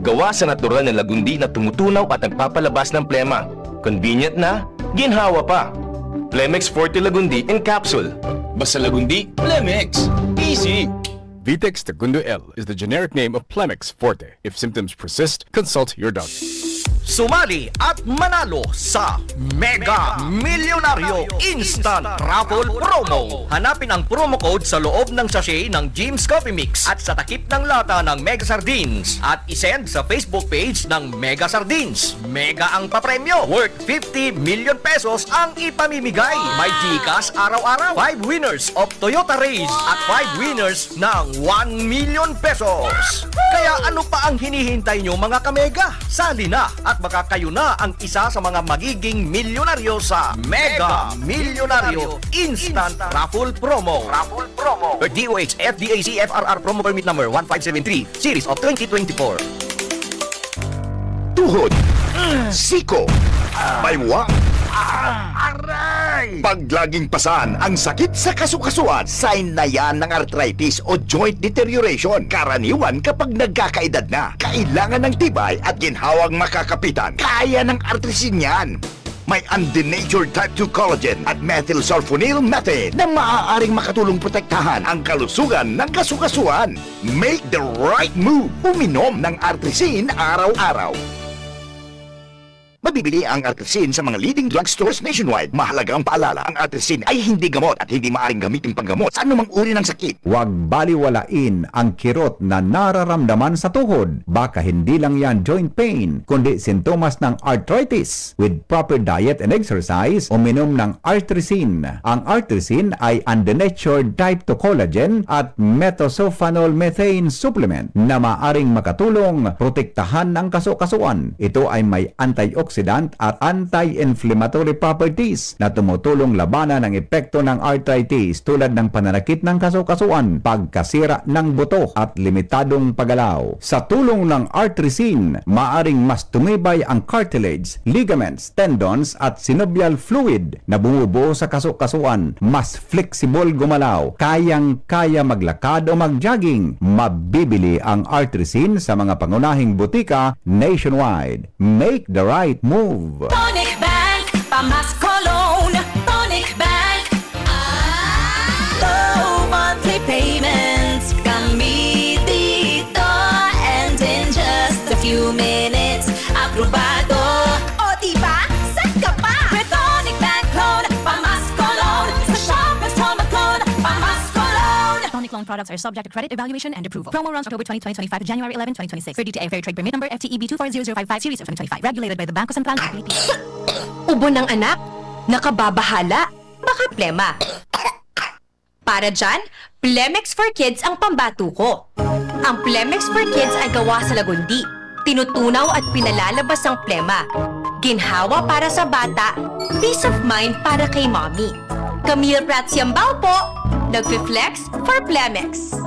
Gawa sa natural na lagundi na tumutunaw at nagpapalabas ng plema. Convenient na, ginhawa pa. Plemex Forte Lagundi in Capsule. Basta Lagundi, Plemex. Easy! Vitex Segundo L is the generic name of Plemex Forte. If symptoms persist, consult your doctor. Sumali at manalo sa Mega Milyonaryo Instant Raffle Promo. Hanapin ang promo code sa loob ng sachet ng Jim's Coffee Mix at sa takip ng lata ng Mega Sardines at isend sa Facebook page ng Mega Sardines. Mega ang papremyo, worth fifty million pesos ang ipamimigay. May GCash araw-araw, five winners of Toyota Raize at five winners ng one million pesos. Kaya ano pa ang hinihintay nyo, mga kamega? Sali na at baka kayo na ang isa sa mga magiging milyonaryo sa Mega Milyonaryo Instant Raffle Promo. Raffle Promo. D O H F D A C F R R Promo Permit Number one five seven three, Series of twenty twenty-four. Tuhod, siko, baywa, aray! Pag laging pasan ang sakit sa kasukasuan, sign na yan ng arthritis o joint deterioration. Karaniwan kapag nagkakaedad na, kailangan ng tibay at ginhawang makakapitan. Kaya ng Artrisin yan. May undenatured type two collagen at methylsulfonyl methane na maaaring makatulong protektahan ang kalusugan ng kasukasuan. Make the right move. Uminom ng Artrisin araw-araw. Mabibili ang Artrisin sa mga leading drugstores nationwide. Mahalaga ang paalala, ang Artrisin ay hindi gamot at hindi maaring gamitin panggamot sa anumang uri ng sakit. Huwag baliwalain ang kirot na nararamdaman sa tuhod. Baka hindi lang yan joint pain, kundi sintomas ng arthritis. With proper diet and exercise, uminom ng Artrisin. Ang Artrisin ay undenatured type two collagen at methylsulfonyl methane supplement na maaring makatulong protektahan ang kasukasuan. Ito ay may antioxidant at anti-inflammatory properties na tumutulong labanan ang epekto ng arthritis tulad ng pananakit ng kasukasuan, pagkasira ng buto at limitadong paggalaw. Sa tulong ng Artrisin, maaring mas tumibay ang cartilage, ligaments, tendons at synovial fluid na bumubuo sa kasukasuan, mas flexible gumalaw, kayang-kaya maglakad o mag-jogging. Mabibili ang Artrisin sa mga pangunahing butika nationwide. Make the right move! Tonic Bank, Pamas Cologne. Tonic Bank, ah, low monthly payments. Kami dito, and in just a few minutes, aprobado. O, diba? Saan ka pa? With Tonic Bank Loan, Pamas Cologne. Sa Shoppers Home Cologne, Pamas Cologne. Tonic Loan products are subject to credit evaluation and approval. Promo runs October twenty, twenty twenty-five to January eleven, twenty twenty-six. Per D T I Fair Trade Permit Number F T E B two four zero zero five five, Series of twenty twenty-five. Regulated by the Bangko Sentral ng Pilipinas. Ubo ng anak? Nakababahala? Baka plema? Para dyan, Plemex for Kids ang pambato ko. Ang Plemex for Kids ay gawa sa lagundi. Tinutunaw at pinalalabas ang plema. Ginhawa para sa bata, peace of mind para kay mommy. Camille Prats Yambao po, nagfi-flex for Plemex.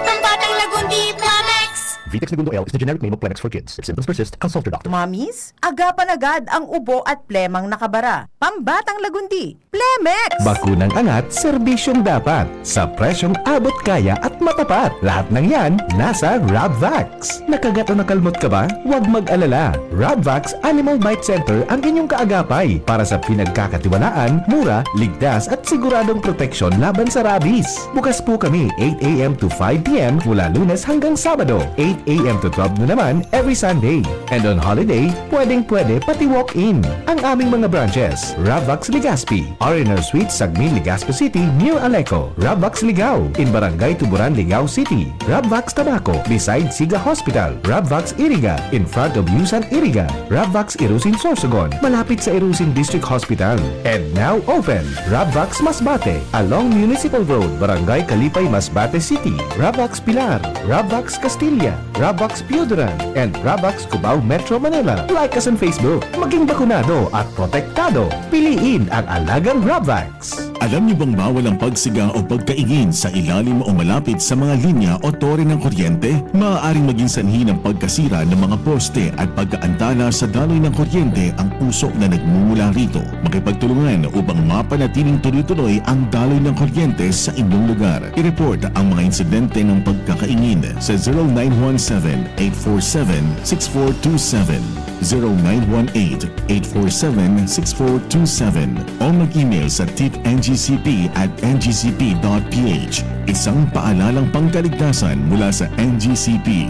Pambatang lagundi, Plemex! Vitex Negundo L is the generic name of Plemex for Kids. If symptoms persist, consult your doctor. Mommies, agapan agad ang ubo at plemang nakabara. Pambatang lagundi, Plemex! Bakunang angat, serbisyong dapat. Sa presyong abot kaya at matapat. Lahat ng yan, nasa Rabvax. Nakagat o nakalmot ka ba? Huwag mag-alala. Rabvax Animal Bite Center ang inyong kaagapay para sa pinagkakatiwalaan, mura, ligtas at siguradong proteksyon laban sa rabies. Bukas po kami eight a m to five p m mula Lunes hanggang Sabado, eight a m to twelve na naman every Sunday. And on holiday, pwedeng-pwede pati walk-in. Ang aming mga branches, Rabvax Legazpi, R and R Suite, Sagmin, Legazpi City, near Aleco. Rabvax Ligao, in Barangay Tuburan, Ligao City. Rabvax Tabaco, beside Siga Hospital. Rabvax Iriga, in front of Yusan Iriga. Rabvax Irusin Sorsogon, malapit sa Irusin District Hospital. And now open, Rabvax Masbate, along Municipal Road, Barangay Kalipay, Masbate City. Rabvax Pilar, Rabvax Castilla, Rabvax Pioduran, and Rabvax Cubao, Metro Manila. Like us on Facebook. Maging bakunado at protektado. Piliin ang alagang Rabvax. Alam niyo bang bawal ang pagsiga o pagkaingin sa ilalim o malapit sa mga linya o tore ng kuryente? Maaaring maging sanhi ng pagkasira ng mga poste at pagkaantala sa daloy ng kuryente ang usok na nagmumula rito. Makipagtulungan upang mapanatiling tuloy-tuloy ang daloy ng kuryente sa inyong lugar. I-report ang mga insidente ng pagkakaingin sa zero nine one seven, eight four seven, six four two seven, zero nine one eight, eight four seven, six four two seven o mag-email sa tip N G C P at N G C P dot P H. Isang paalalang pangkaligtasan mula sa N G C P.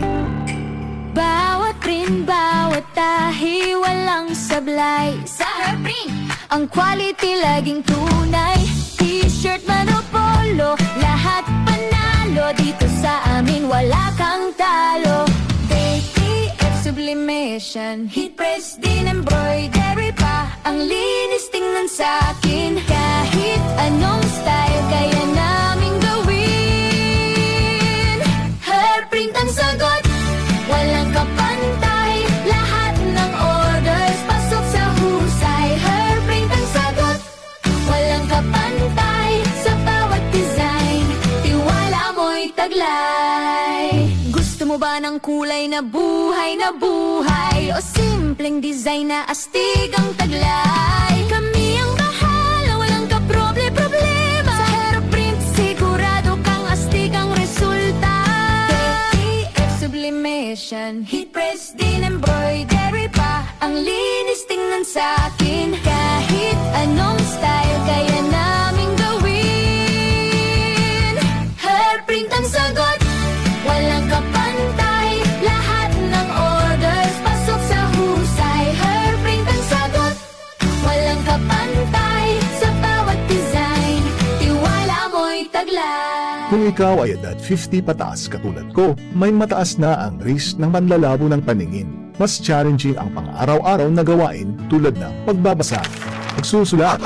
Bawat rin, bawat Tahi walang sablay sa Herbring. Ang quality laging tunay. T-shirt man o polo, lahat panalo. Dito sa amin wala kang talo. K T F Sublimation, heat press din embroidery pa. Ang linis tingnan sa akin. Kahit anong style kaya naming gawin. Hair print ang sagot, walang kapantay. Lahat ng orders pasok sa husay. Hair print ang sagot, walang kapantay. Sa bawat design, tiwala mo'y taglay. Gusto mo ba ng kulay na buhay na buhay? O simpleng design na astig ang taglay? Kami ang bahala, walang kaproble-problema. Sa Hair Print, sigurado kang astig ang resulta. K T F Sublimation, heat press din embroidery pa. Ang linis tingnan sa akin. Kahit anong style kaya naming gawin. Hair print ang sagot, walang kapantay. Lahat ng orders pasok sa husay. Hair print ang sagot, walang kapantay. Sa bawat design, tiwala mo'y taglay. Kung ikaw ay edad fifty pataas katulad ko, may mataas na ang risk ng panlalabo ng paningin. Mas challenging ang pang-araw-araw na gawain tulad ng pagbabasa, pagsusulat,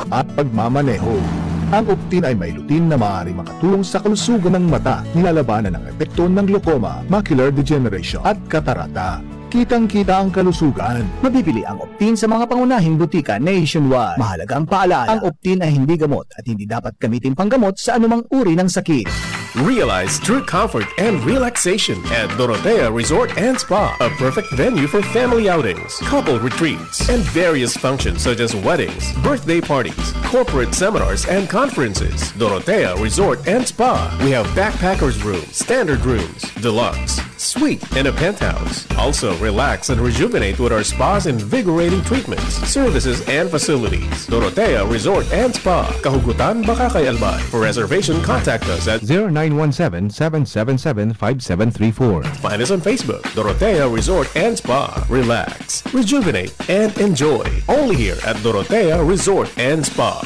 at pagmamaneho. Ang Optin ay may lutein na maaaring makatulong sa kalusugan ng mata, nilalabanan ang epekto ng glaucoma, macular degeneration, at katarata. Kitang-kita ang kalusugan. Mabibili ang Optin sa mga pangunahing butika nationwide. Mahalagang paalala, ang Optin ay hindi gamot at hindi dapat gamitin panggamot sa anumang uri ng sakit. Realize true comfort and relaxation at Dorotea Resort and Spa, a perfect venue for family outings, couple retreats, and various functions such as weddings, birthday parties, corporate seminars, and conferences. Dorotea Resort and Spa. We have backpackers room, standard rooms, deluxe, suite, and a penthouse. Also, relax and rejuvenate with our spa's invigorating treatments, services, and facilities. Dorotea Resort and Spa, Kahugutan, Bacacay, Albay. For reservation, contact us at zero nine one seven, seven seven seven, five seven three four. Find us on Facebook, Dorotea Resort and Spa. Relax, rejuvenate, and enjoy. Only here at Dorotea Resort and Spa.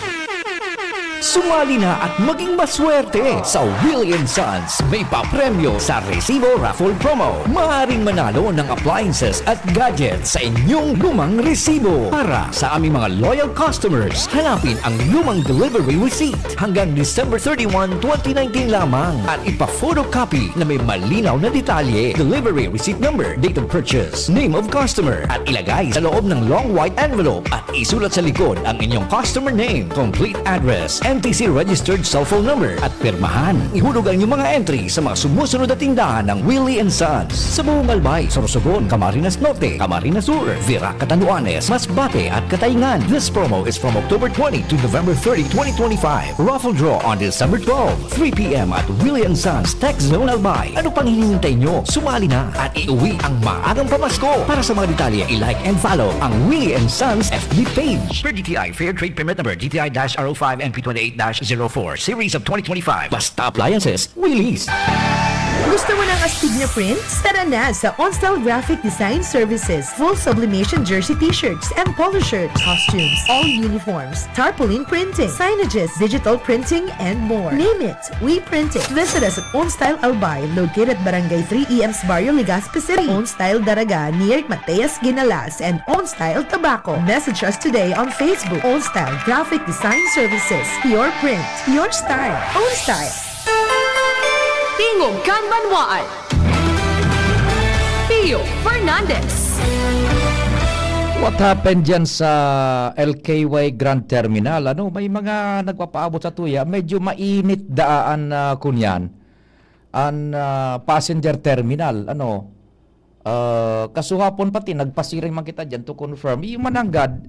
Sumali na at maging maswerte sa Willie and Sons. May papremyo sa Resibo Raffle Promo. Maaaring manalo ng appliances at gadgets sa inyong lumang resibo. Para sa aming mga loyal customers, hanapin ang lumang delivery receipt hanggang December thirty-one, twenty nineteen lamang at ipa-photocopy na may malinaw na detalye. Delivery receipt number, date of purchase, name of customer at ilagay sa loob ng long white envelope at isulat sa likod ang inyong customer name, complete address, N T C registered cellphone number at pirmahan. Ihulog ang inyong mga entry sa mga sumusunod na tindahan ng Willie and Sons sa buong Albay, Sorsogon, Camarines Norte, Camarines Sur, Virac, Catanduanes, Masbate at Cataingan. This promo is from October twenty to November thirty, twenty twenty-five. Raffle draw on December twelve, three p.m. at Willie and Sons Tech Zone Albay. Ano pang hinihintay nyo? Sumali na at iuwi ang maagang pamasko. Para sa mga detalye, i-like and follow ang Willie and Sons F B page. Per D T I Fair Trade Permit Number D T I dash R O five N P twenty-eight dash zero four Series of twenty twenty-five. Basta Appliances, Willies. Gusto mo ng astig na prints? Tara na sa OnStyle Graphic Design Services. Full sublimation jersey t-shirts and polo shirts, costumes, all uniforms, tarpaulin printing, signages, digital printing, and more. Name it, we print it. Visit us at OnStyle Albay, located at Barangay three E M sa Barrio Legazpi City. OnStyle Daraga, near Mateas Ginalas, and OnStyle Tabaco. Message us today on Facebook. OnStyle Graphic Design Services. Your print, your style, OnStyle. Tingog kan Banwaan. Pio Fernandez. What happened dyan sa L K Y Grand Terminal? Ano, may mga nagpapaabot sa tuya, medyo mainit daan na kunyan an ah, passenger terminal. Ano, ah, kasuhapon pati nagpasiring man kita dyan to confirm. Yung mananggad,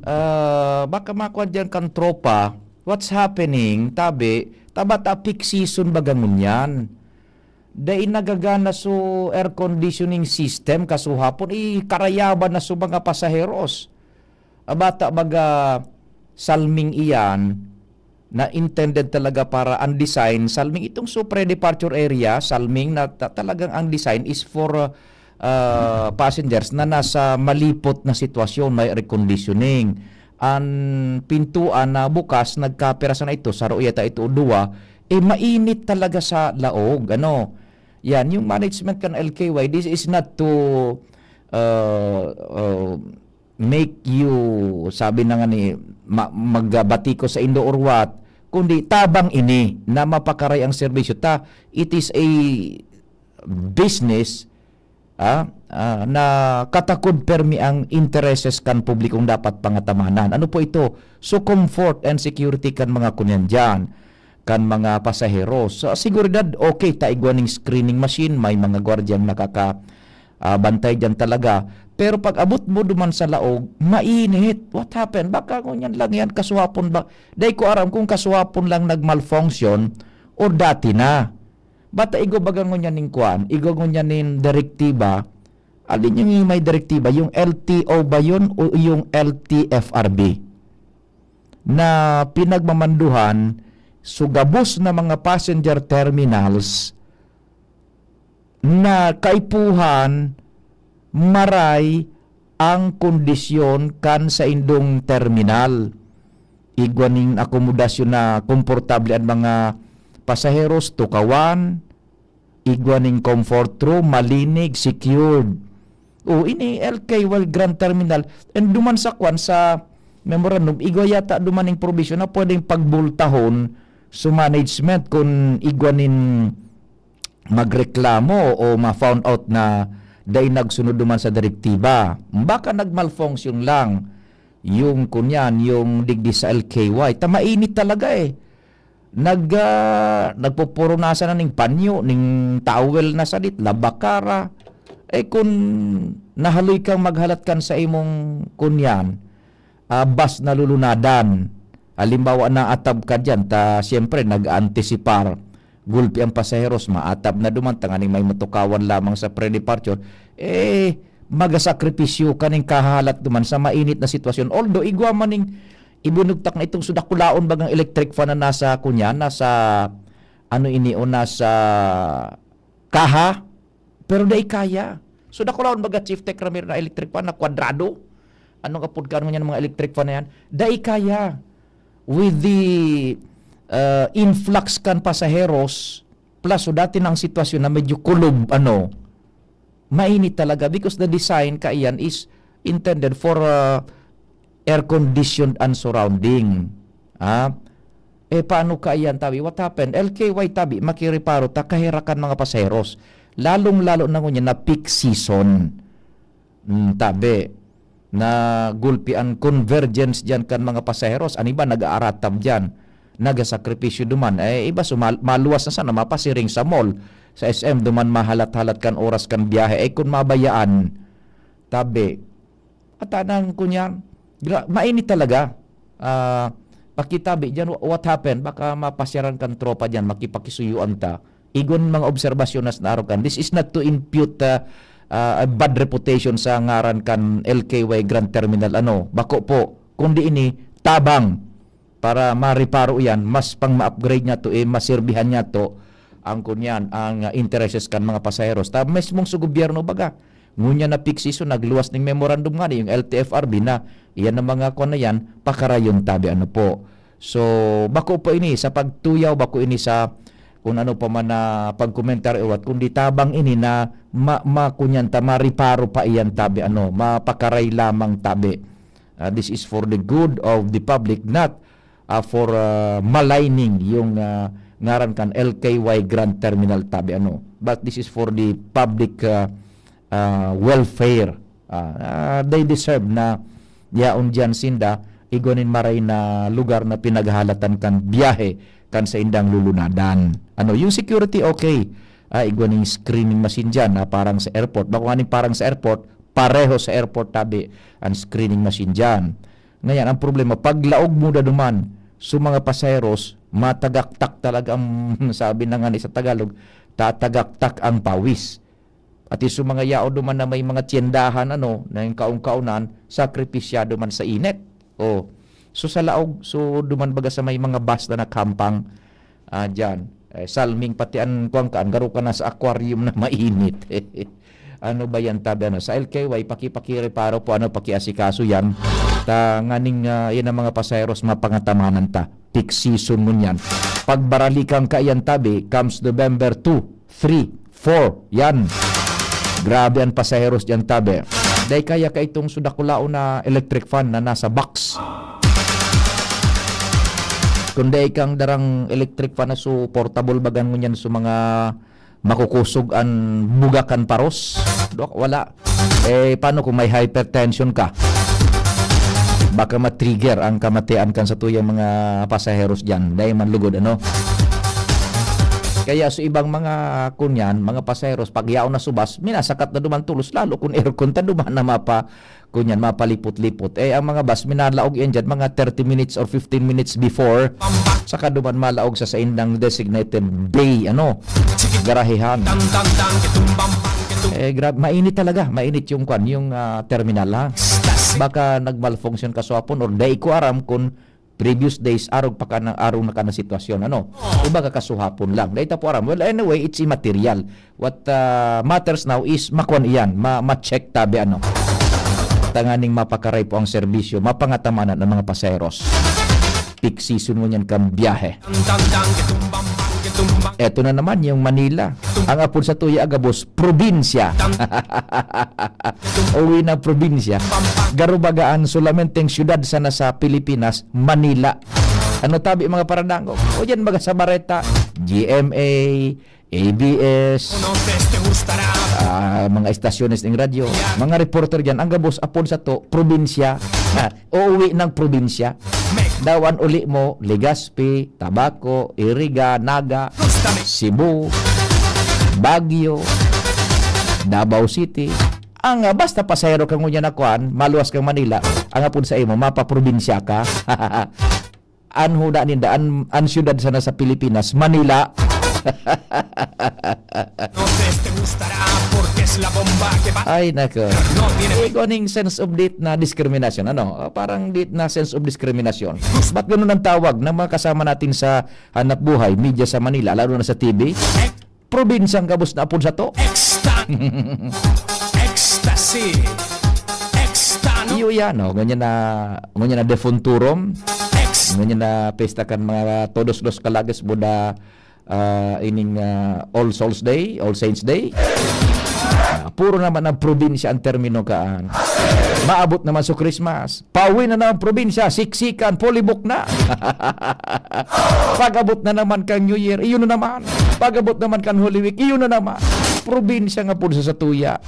ah, baka makuha dyan kan tropa, what's happening, tabi, taba ta peak season baga ngunyan. Dai nagagana so air conditioning system kasuhapon, eh, karayaban na so mga pasaheros. Ah, bata baga salming iyan na intended talaga para ang design, salming itong so pre-departure area, salming na ta- talagang ang design is for uh, ah, passengers na nasa malipot na sitwasyon, may air conditioning. An pintuan na bukas, nagkapirasa na ito, saro yata ito o duwa, eh, mainit talaga sa laog, ano. Yan, yung management kan L K Y, this is not to, uh, uh, make you, sabi na nga ni, ma-, magbati ko sa indo or what, kundi tabang ini na mapakaray ang serbisyo ta. It is a business, ah, ah, na katakod permi ang intereses kan publikong dapat pangatamanan. Ano po ito? So, comfort and security kan mga kunyan diyan, kan mga pasahero. Sa seguridad, okay, ta igwa ning screening machine, may mga gwardyang nakaka-, ah, bantay diyan talaga. Pero pag abot mo duman sa laog, mainit. What happened? Baka ngunyan lang yan, kasuhapon ba? Dai ko aram kung kasuhapon lang nag-malfunction or dati na. Bata igwa baga ngunyan ning kwan, igwa ngunyan ning direktiba. Alin yung may direktiba? Yung L T O ba yun o yung L T F R B? Na pinagmamanduhan, so gabos na mga passenger terminals na kaipuhan, maray ang kondisyon kan saindong terminal. Igwa ning akomodasyon na komportable an mga pasaheros, tukawan, igwa ning comfort room, malinig, secured. O, ini L K Y Grand Terminal. And duman sa kwan, sa memorandum, igwa yata duman ning provision na pwedeng pagbultahon sa management kung igwa nin magreklamo o ma-found out na dai nagsunod duman sa direktiba. Baka nag-malfunction lang yung kunyan, yung digdi sa L K Y. Ta mainit talaga eh. Nag, ah, nagpupurunasan na ning panyo, ning towel na sadit, labakara. Eh, kun nahaloy kang maghalat kan sa imong kunyan, ah, bus na lulunadan. Halimbawa, naatab ka diyan, ta siyempre, nag-antisipar. Gulpi ang pasaheros, maatab na duman, tanganing may matukawan lamang sa pre-departure. Eh, magasakripisyo ka ning kahahalat duman sa mainit na sitwasyon. Although, igwa man ning ibinugtak na itong sudakulaon bagang electric fan na nasa, kunya, nasa, ano ini, o nasa kaha, pero dai kaya. So, dakulaon baga, Chief Tech Ramir, na electric fan na kwadrado? Ano nga pud kan ngunyan mga electric fan na yan? Dai kaya. With the, uh, influx kan pasaheros, plus so dati na ang sitwasyon na medyo kulob, ano, mainit talaga because the design kaiyan is intended for, uh, air-conditioned and surrounding. Ah, eh, paano kaiyan, tabi? What happened? L K Y, tabi, makireparo ta, kaherakan mga pasaheros. Lalong-lalo na ngunyan na peak season. Hmm, tabi, na gulpi an convergence diyan kan mga pasaheros. An iba nag-aaratab diyan, nagasakripisyo duman. Eh, iba sumal-, maluwas na sana, mapasiring sa mall, sa S M, duman mahalat-halat kan oras kan biyahe. Eh, kun mabayaan, tabi, ata nang kunyan, gra-, mainit talaga. Ah, pakitabi diyan, wha-, what happened? Baka mapasyaran kan tropa diyan, makipakisuyuan ta. Igwa nin mga obserbasyon na sa narokan. This is not to impute, ah, ah, a bad reputation sa ngaran kan L K Y Grand Terminal, ano, bako po, kundi ini tabang para mareparo iyan, mas pang ma-upgrade niya to, eh, maserbihan niya to ang kunyan, ang, ah, intereses kan mga pasaheros. Ta mismong sa gobyerno baga, ngunyan na peak season, nagluwas ning memorandum nga yung L T F R B na iyan ang mga kwan na yan, pakarayon tabi, ano po. So, bako po ini sa pagtuyaw, bako ini sa kung ano pa man na pagkomentaryo, at kundi tabang ini na ma-, makunyan ta, mareparo pa iyan tabi, ano, mapakaray lamang tabi. Ah, this is for the good of the public, not, ah, for, ah, maligning yung, ah, ngaran kan L K Y Grand Terminal tabi, ano. But this is for the public, ah, ah, welfare. Ah, ah, they deserve na yaon diyan sinda, igwa nin maray na lugar na pinaghalatan kan biyahe kan saindang lulunadan. Ano, yung security, okay. Ah, igwa ning screening machine diyan, ah, parang sa airport. Bako nga ning parang sa airport, pareho sa airport tabi ang screening machine diyan. Ngayon, ang problema, pag laog muda duman, so mga pasaheros, matagaktak talaga ang, sabi na nga ni sa Tagalog, tatagaktak ang pawis. Pati sa mga yaon duman na may mga tiyendahan, ano, na yung kaon-kaonan, sakripisyado man sa init. Oh. So, sa laog, so, duman baga sa may mga bus na nakampang, ah, dyan. Eh, salming pati an, kuwan ka, an garo ka na sa aquarium na mainit. Ano ba yan, tabi, ano? Sa L K Y, paki-, pakireparo po, ano, pakiasikaso yan. Ta, nganing, ah, yan ang mga pasaheros, mapangatamanan ta. Peak season mo niyan. Pagbaralikan ka yan, tabi, comes November two, three, four. Yan. Grabe ang pasaheros diyan, tabi. Dai kaya ka itong sudakulaon na electric fan na nasa box. Kung dai kang darang electric fan na su portable, bagan mo niyan, su mga makukusog an buga kan paros. Dok, wala. Eh, paano kung may hypertension ka? Baka ma-trigger ang kamatian kan satuyang mga pasaheros diyan. Dai man lugod, ano? Kaya sa ibang mga, kunyan, mga pasaheros, pag yaon na subas, minasakat na duman tulos, lalo kung aircon ta duman na mapa-, kunyan, mapalipot-lipot. Eh, ang mga bus, minalaog yan dyan, mga thirty minutes or fifteen minutes before, saka duman malaog sa saindang designated bay, ano, garahehan. Eh, grab-, mainit talaga, mainit yung kwan, yung, ah, terminal, ha? Baka nag-malfunction ka sa hapon or dai ko aram kung previous days, arog pa ka na, arog na ka na sitwasyon, ano? Iba ka kasuhapon lang. Dai ta po aram. Well, anyway, it's immaterial. What, ah, matters now is makwan iyan, ma-, ma-check tabi, ano? Tanganing mapakaray po ang serbisyo, mapangatamanan ang mga pasaheros. Peak season mo niyan kang biyahe. Eto na naman yung Manila. Ang apod sa tuya, agabos, probinsya. Uwi na probinsya. Garubagaan, solamenteng syudad sana sa Pilipinas, Manila. Ano tabi, mga paradangog? O yan, mga sa Bareta, G M A, A B S, ah, mga estasyones ng radyo, mga reporter dyan, ang gabos, apod sa to, probinsya. Ah, uuwi ng probinsya. Dawan uli mo, Legazpi, Tabaco, Iriga, Naga, Cebu, Baguio, Davao City. Ang, ah, basta pasahero ka ngunyan na kwan, maluwas kang Manila, ang apod sa imo, mapaprobinsya ka. An huda ninda, an, an siyudad sana sa Pilipinas, Manila. Ay, nako. Eh, kuning sense of dit na diskriminasyon, ano? Ah, parang dit na sense of diskriminasyon. Ba't ganun ang tawag ng mga kasama natin sa hanap buhay, media sa Manila, lalo na sa T V? Probinsyang gabos na apod sa to. Extra. Ecstasy. Extra, no? Iyo yan, oh. Ngunyan na, ngunyan na defunturum. Ex- Ngunyan na pesta kan mga todos los kalages buda, ah, ining, ah, All Souls Day, All Saints Day. Ah, puro naman ang probinsya ang termino kaan. Maabot naman sa Christmas. Pauwi na naman probinsya, siksikan, polibok na. Pag-abot na naman kan New Year, iyon na naman. Pag-abot naman kan Holy Week, iyon na naman. Probinsya nga pud sa satuya.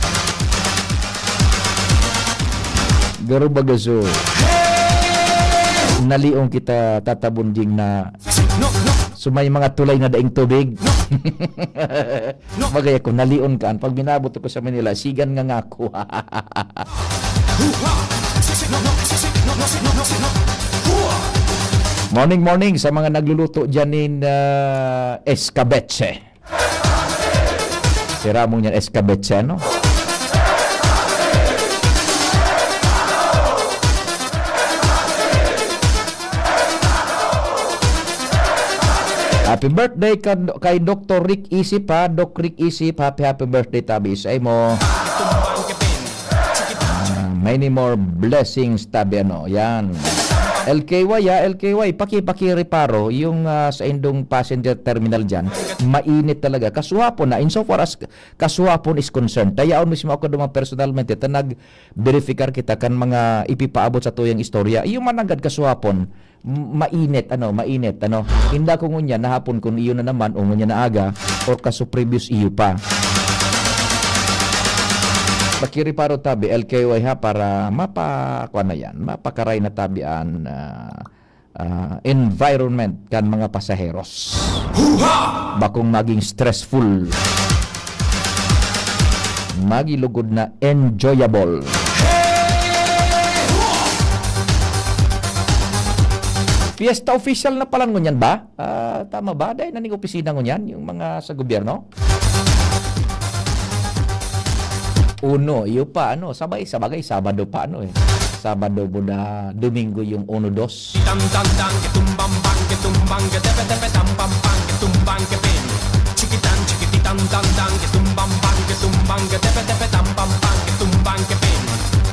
Garo bagaso. Naliong kita tatabon ding na sumay mga tulay na daing tubig. Bagay ako, nalion ka. Pag minabot ako sa Manila, sigan nga ngako. Morning, morning sa mga nagluluto dyan in, ah, escabeche. Si Ramon yan, escabeche, no? Happy birthday ka-, kay Doktor Rick Isip, ha? Doc Rick Isip, happy, happy birthday tabi sa imo. Ah, many more blessings tabi, ano, yan. L K Y, ha? L K Y, paki-, pakireparo yung, ah, sa indong passenger terminal dyan. Mainit talaga. Kasuhapon na, insofar as kasuhapon is concerned. Tayaon mismo ako duman personalmente, ta nag-verifikar kita kan mga ipipaabot sa tuyang istorya. Iyo man nanggad kasuhapon, m-, mainit, ano, mainit, ano. Inda ko ngunyan, nahapon kun iyo na naman, o ngunyan na aga, or kaso previous iyo pa. Makiriparo tabi, L K Y ha, para mapa-, kuwan na yan, mapakaray na tabi an, ah, ah, environment kan mga pasaheros. Bakong maging stressful. Magilugod na enjoyable. Fiesta official na pala ngunyan ba? Ah, tama ba? Dahil na ning opisina ngunyan, yung mga sa gobyerno? Uno, iyo pa, ano, sabay, sabagay, Sabado pa, ano, eh. Sabado mo na, Domingo yung uno, dos. Tam, tam, tam, ke tum, bam, bam, ke tum, bam, ke tepe, tepe, tam, pam, pam, ke tum, bam, ke pin. Chikitan, chikitita, Tang tang tang, kitumbang bang, kitumbang, ketepe tepe, tam pam pang, kitumbang kepin.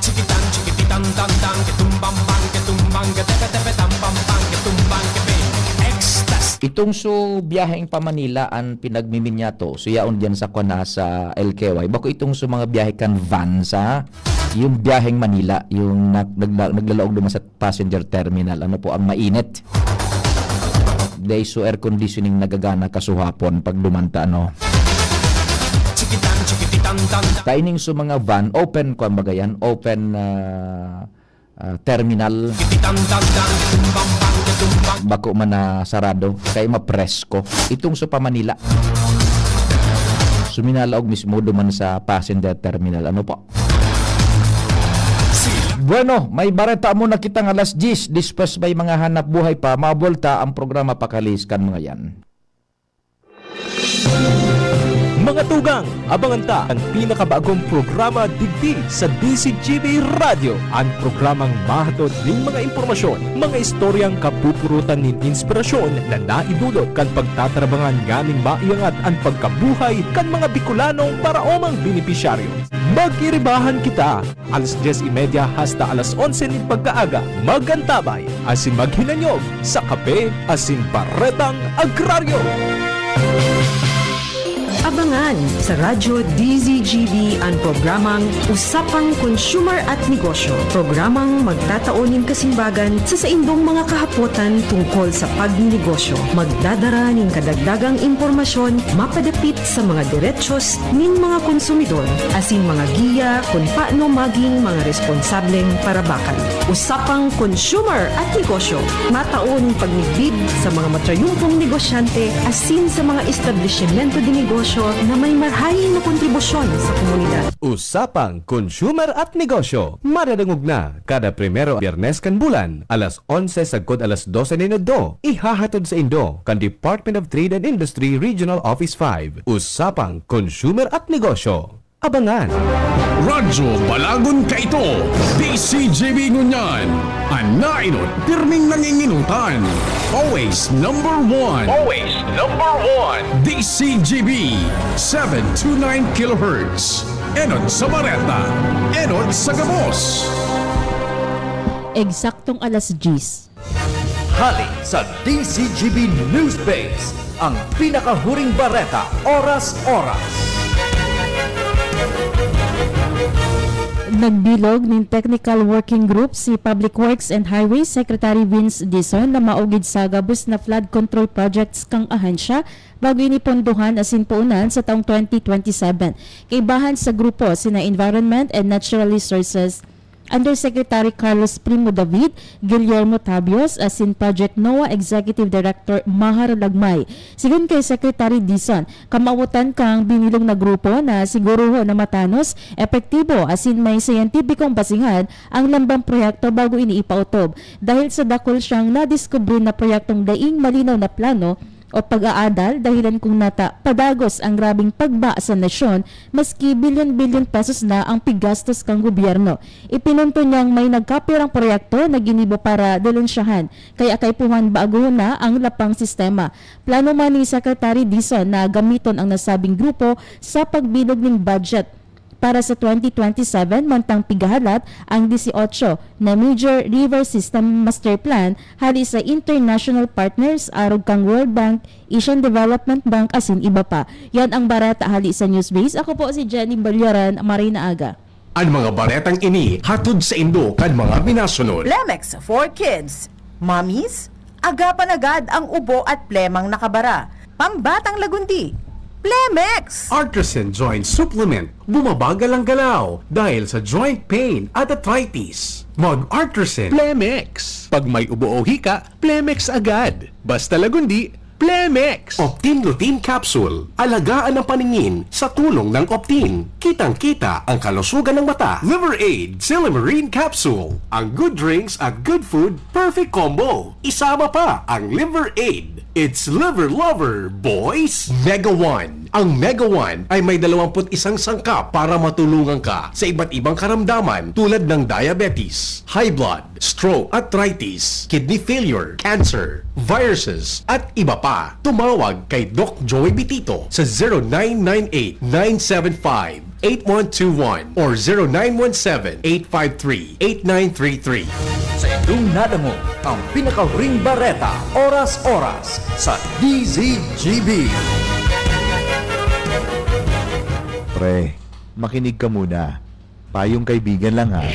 Chikitan, chikititan, tang tang, kitumbang bang, kitumbang, ketepe tepe, tam pam pang, kitumbang kepin. Ecstasy. Itong so biyaheng pa Manila an pinagmiminyato. So yaon diyan sa kwan na sa L K Y. Bako itong so mga biyahe kan van sa yung biyaheng Manila, yung nag-, nagla-, naglalaog duman sa passenger terminal. Ano po ang mainit? Dahil so air conditioning nagagana kasuhapon pag dumanta, no? Chikitan, chikititan, tang tang. Kaining so mga van, open, kwan baga yan, open, ah, ah, terminal. Kititan, tang tang, kitumbang bang, kitumbang. Bako man na sarado, kaya mapresko. Itong so pa Manila. Suminalaog mismo duman sa passenger terminal. Ano po? Bueno, may bareta muna kitang alas diyes. Despues may mga hanap buhay pa. Mabulta ang programa Pakalis kan mga yan. Mga tugang, abangan ta an pinakabagong programa digdi sa D Z G B Radyo. An programang mahatod nin mga impormasyon, mga istoryang kapupurutan nin inspirasyon na naidulot kan pagtatarabangan nganing maiangat an pagkabuhay kan mga Bicolanong paraomang benepisyaryo. Mag-iribahan kita! Alas dyes y media hasta alas onse nin pagkaaga, mag-antabay asin maghinanyog sa Kape asin Baretang Agraryo. Abangan sa Radyo D Z G B an programang Usapang Consumer at Negosyo, programang magtatao nin kasimbagan sa saindong mga kahapotan tungkol sa pagnenegosyo. Magdadara nin kadagdagang impormasyon mapadapit sa mga derechos nin mga konsumidor asin mga giya kun paano maging mga responsableng parabakan. Usapang Consumer at Negosyo, matao nin pagmidbid sa mga matrayumpong negosyante asin sa mga establisimento de negosyo na may marahay na kontribusyon sa komunidad. Usapang Consumer at Negosyo, madadangog na kada primero Biyernes kan bulan, alas onse sagkod alas dose nin udto. Ihahatod saindo kan Department of Trade and Industry Regional Office five. Usapang Consumer at Negosyo. Abangan! Radyo Balagon kaito, D Z G B ngunyan. An naenot, pirming nanginginutan. Always number one. Always number one. D Z G B, seven two nine kilohertz. Enot sa bareta, enot sa gabos. Eksaktong alas diyes. Hali sa D Z G B Newspace, ang pinakahuring bareta, oras-oras. Nagbilog nin Technical Working Group si Public Works and Highways Secretary Vince Dizon na maugid sa gabos na flood control projects kan ahensya bago ini pondohan asin poonan sa taong twenty twenty-seven. Kaibahan sa grupo sina Environment and Natural Resources Undersecretary Carlos Primo David, Guillermo Tabios, asin Project noah Executive Director Mahar Lagmay. Sigon kay Secretary Dizon, kamawotan kan binilog na grupo na sigurohon na matanos, epektibo, asin may siyentipikong basehan ang lambang proyekto bago ini ipautob. Dahil sa dakul siyang nadiskubre na proyektong daing malinaw na plano, o pag-aadal, dahilan kun nata padagos ang grabeng pagba sa nasyon, maski bilyon-bilyon pesos na ang piggastos kan gobyerno. Ipinunto niyang may nagkapirang proyekto na ginibo para delensyahan, kaya kaipuhan baguhon na ang lapang sistema. Plano man ni Secretary Dizon na gamiton ang nasabing grupo sa pagbilog nin budget para sa twenty twenty-seven, mantang pigahalat ang dieciocho na major river system master plan hali sa international partners, arog kan World Bank, Asian Development Bank, asin iba pa. Yan ang bareta hali sa Newsbase. Ako po si Jenny Balyaran. Maray na aga. An mga baretang ini hatod saindo kan mga minasunod. Plemex for Kids. Mommies, agapan agad ang ubo at plemang nakabara. Pambatang lagundi, Plemex! Artresin Joint Supplement, bumabagal ang galaw dahil sa joint pain at arthritis. Mag-Artresin. Plemex. Pag may ubo o hika, Plemex agad. Basta lagundi, Plemex. Optin Lutein Capsule, alagaan ang paningin sa tulong ng Optin. Kitang-kita ang kalusugan ng mata. Liver Aid, Silymarin Capsule. Ang good drinks at good food, perfect combo. Isama pa ang Liver Aid. It's Liver Lover, boys! Mega One, Ang Mega One ay may dalawampu't isang sangkap para matulungan ka sa iba't ibang karamdaman tulad ng diabetes, high blood, stroke, arthritis, kidney failure, cancer, viruses, at iba pa. Tumawag kay Doc Joey Bitito sa zero nine nine eight nine seven five eight one two one or zero nine one seven eight five three eight nine three three. Sa inyong nadangog ang pinakahuring bareta, oras-oras, sa D Z G B. Pre, makinig ka muna. Payong kaibigan lang, ha.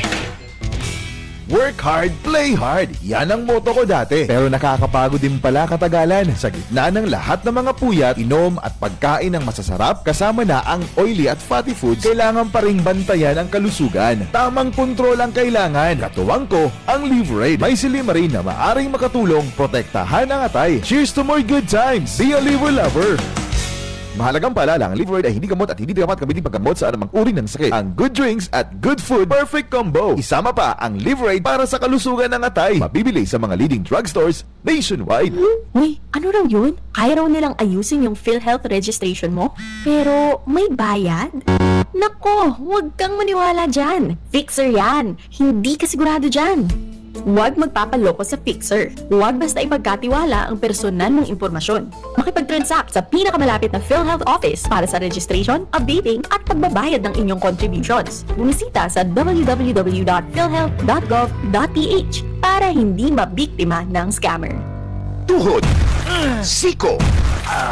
Work hard, play hard. Yan ang motto ko dati. Pero nakakapagod din pala katagalan. Sa gitna ng lahat ng mga puyat, inom at pagkain ng masasarap, kasama na ang oily at fatty foods, kailangan pa ring bantayan ang kalusugan. Tamang kontrol ang kailangan. Katuwang ko, ang Liveraid. May silymarin na maaring makatulong protektahan ang atay. Cheers to more good times! Be a Liver Lover! Mahalagang paalala, ang Liveraid ay hindi gamot at hindi dapat gamitin paggamot sa anumang uri ng sakit. Ang good drinks at good food, perfect combo. Isama pa ang Liveraid para sa kalusugan ng atay. Mabibili sa mga leading drugstores nationwide. Uy, ano raw yun? Kaya raw nilang ayusin yung PhilHealth registration mo? Pero may bayad? Nako, huwag kang maniwala dyan. Fixer yan. Hindi ka sigurado dyan. Huwag magpapaloko sa Fixer. Huwag basta ipagkatiwala ang personal mong impormasyon. Makipag-transact sa pinakamalapit na PhilHealth office para sa registration, updating, at pagbabayad ng inyong contributions. Bumisita sa w w w dot philhealth dot gov dot p h para hindi mabiktima ng scammer. Tuhod, siko,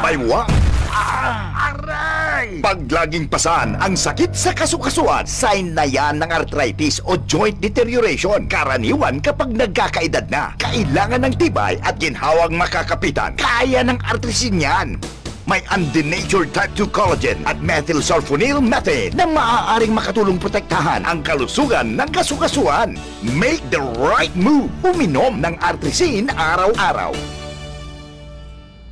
baywa, aray! Pag laging pasan ang sakit sa kasukasuan, sign na yan ng arthritis o joint deterioration. Karaniwan kapag nagkakaedad na, kailangan ng tibay at ginhawang makakapitan. Kaya ng Artrisin yan. May undenatured type two collagen at methylsulfonyl methane na maaaring makatulong protektahan ang kalusugan ng kasukasuan. Make the right move. Uminom ng Artrisin araw-araw.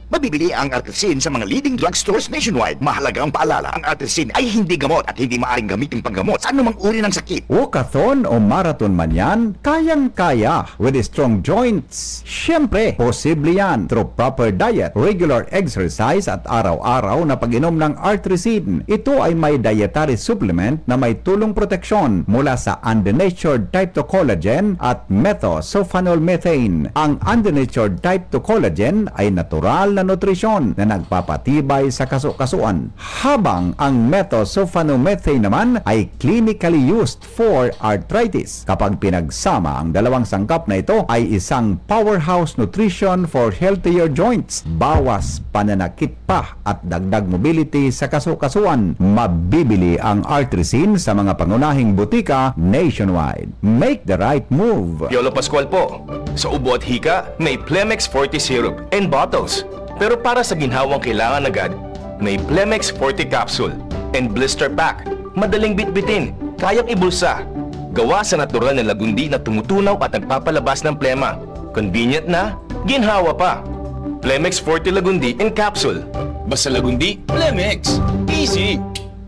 Mabibili ang Artrisin sa mga leading drugstores nationwide. Mahalagang paalala, ang Artrisin ay hindi gamot at hindi maaaring gamitin panggamot sa anumang uri ng sakit. Walkathon o marathon man yan, kayang-kaya with strong joints. Siyempre, posible yan through proper diet, regular exercise at araw-araw na pag-inom ng Artrisin. Ito ay may dietary supplement na may tulong proteksyon mula sa undenatured type two collagen at methosulfonol methane. Ang undenatured type two collagen ay natural na nutrisyon na nagpapatibay sa kasukasuan, habang ang methosulfonomethane naman ay clinically used for arthritis. Kapag pinagsama, ang dalawang sangkap na ito ay isang powerhouse nutrition for healthier joints. Bawas pananakit pa at dagdag mobility sa kasukasuan. Mabibili ang Artrisin sa mga pangunahing butika nationwide. Make the right move! Piolo Pascual po. Sa ubo at hika, may Plemex Forte Syrup and bottles. Pero para sa ginhawang kailangan agad, may Plemex Forte Capsule and Blister Pack. Madaling bitbitin, kayang ibulsa. Gawa sa natural na lagundi na tumutunaw at nagpapalabas ng plema. Convenient na, ginhawa pa. Plemex Forte Lagundi in Capsule. Basta Lagundi, Plemex. Easy!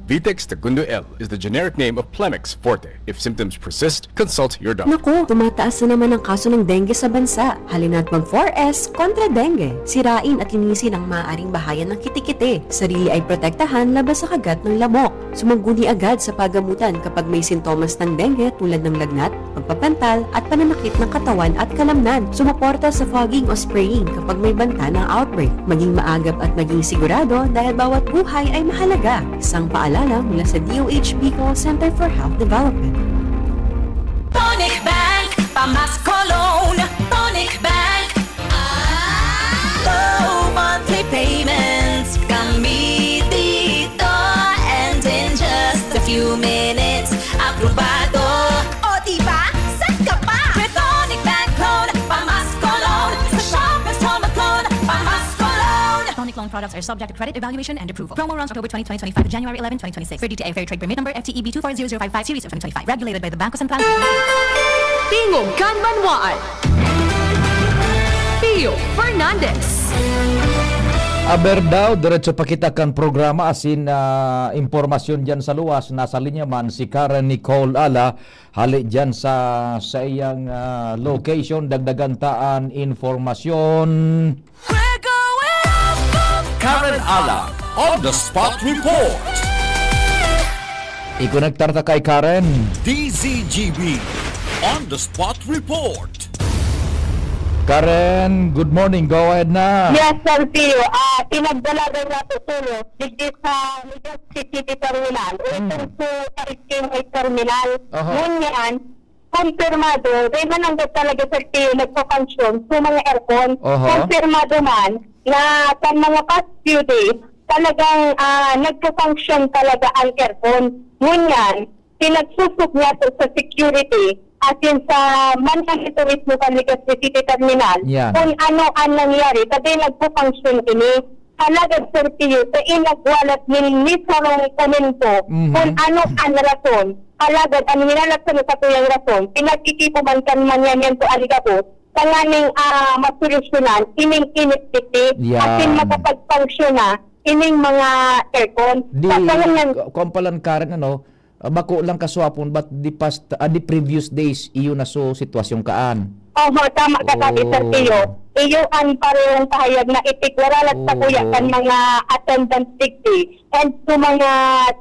Vitex Tagundo L is the generic name of Plemex Forte. If symptoms persist, consult your doctor. Naku, tumataas na naman ang kaso ng dengue sa bansa. Halina't mag four S kontra dengue. Sirain at linisin ang maaaring bahayan ng kitikite. Sarili ay protektahan laban sa kagat ng lamok. Sumangguni agad sa pagamutan kapag may sintomas ng dengue tulad ng lagnat, pagpapantal, at pananakit ng katawan at kalamnan. Sumuporta sa fogging o spraying kapag may banta ng outbreak. Maging maagap at maging sigurado dahil bawat buhay ay mahalaga. Isang paalala mula sa D O H Bicol Center for Health Development. Tonic Bank, Pamas Cologne. Tonic Bank. Low monthly payments. Kami dito. And in just a few minutes, aprobado. O, diba? Set ka pa! With Tonic Bank Loan, Pamas Cologne. Sa Shoppers Home Cologne, Pamas Cologne. Tonic loan products are subject to credit evaluation and approval. Promo runs October twenty, twenty twenty-five to January eleven, twenty twenty-six. Per D T I Fair Trade Permit Number F T E B two four zero zero five five series of twenty twenty-five. Regulated by the Banko Sentral. Tingog kan Banwaan. Pio Fernandez. Aber daw, diretso pa kita kan programa asin, ah, impormasyon diyan sa luwas. Nasa linya man si Karen Nicole Ala, hali diyan sa, sa iyang, ah, location. Dagdagan ta an impormasyon. We're going up, up. Karen Ala, On the Spot Report. Ikonektar ta kay Karen. D Z G B On the Spot Report. Karen, good morning. Go ahead na. Yes, Sir Pio. Ah, pinagdalagan nga po tulos digdi sa Legazpi City Terminal. Hmm. Itong sa L K Y Terminal. Aha. Ngunyan, kumpirmado, dahil mananggad talaga, Sir Pio, nagpa-function sa mga aircon. Aha. Kumpirmado man na sa mga past few days, talagang, ah, nagpa-function talaga ang aircon. Ngunyan, pinagsusog niya to sa security, as in sa Manila Turismo kan Legazpi City Terminal, Yan. kung ano ang nangyari, kasi nagpo-function ini. Alagad, Sir Pio, sa inagwalat nin mismong komento, Mhm. kung ano ang rason. Alagad, ang minalasan sa tuyang rason, pinagkikipuman kan manyanyan ko ang gabos, tanganing, ah, masolusyonan, ining init-init, Yan. asin makapagpangsyon na, ining mga aircon. Di, Sa kalangan- ku-, kuwan pa lang, Karen, ano, ah, bako lang kaswapon, but the past, ah, the previous days, iyo na so sitwasyon kaan. Oho, tama ka, Daddy Sir Oh. Pio. Iyo ang parehong pahayag na itigwaralat sa Oh. kuya kan mga attendant digdi and sa mga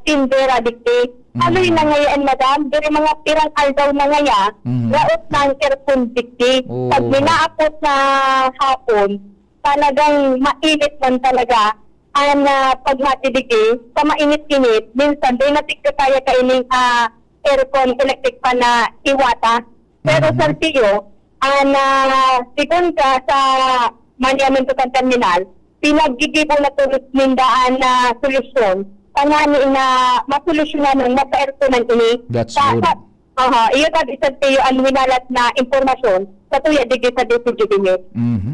tindera digdi. Mm. Haloy na ngayon, madam, diri mga pirang aldaw na ngaya, Mm. laot na ang aircon digdi. Oh. Pag minaapot na hapon, talagang mainit man talaga. Ang, ah, paghati digdi, sa mainit-init, minsan di na tigkakaya kaining, ah, aircon, electric fan na iwata. Pero, Mhm. Sir Pio, ang, ah, sigon ka sa manyanyan ko kan terminal, pinaggigibo na tulos ninda ang, ah, solusyon. Tanganing masolusyonan nin mapa-airconan ini. That's Sa, good. sa, aha, iyo ta, Sir Pio, ang winalat na impormasyon sa tuya digdi sa D Z G B News. Mhm.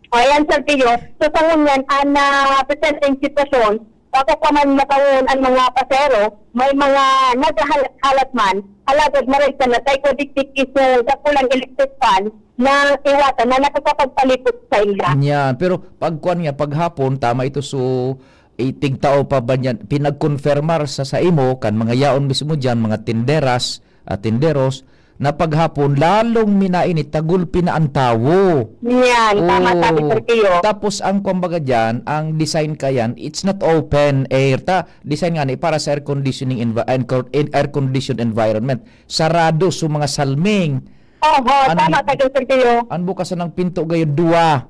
O, ayan, Sir Pio. So, sa ngunyan, ang, ah, presenteng sitwasyon, bako pa man matawon ang mga pasahero, may mga naghahalat-halat man, alagad maray sana, dai ko digdi iso dakulang electric fan na iwatan na nakakapagpalipot sa ila. Yan. Pero pag kuwan nga, paghapon, tama ito, so, itigtao pa ba niyan, pinagkonfirmar sa, sa imo, kan mga yaon mismo diyan, mga tinderas, ah, tinderos, na paghapon, lalong minainit, tagulpi na ang tawo. Yan, tama, Oo. sabi, Sir Pio. Tapos, ang kumbaga diyan, ang design ka yan, it's not open air. Ta, design nga ni para sa air conditioning envi-, air con-, in-, air conditioned environment. Sarado sa mga salming. Oho, An-, tama ka dyan, Sir Pio. Ang bukas ng pinto gayo, dua.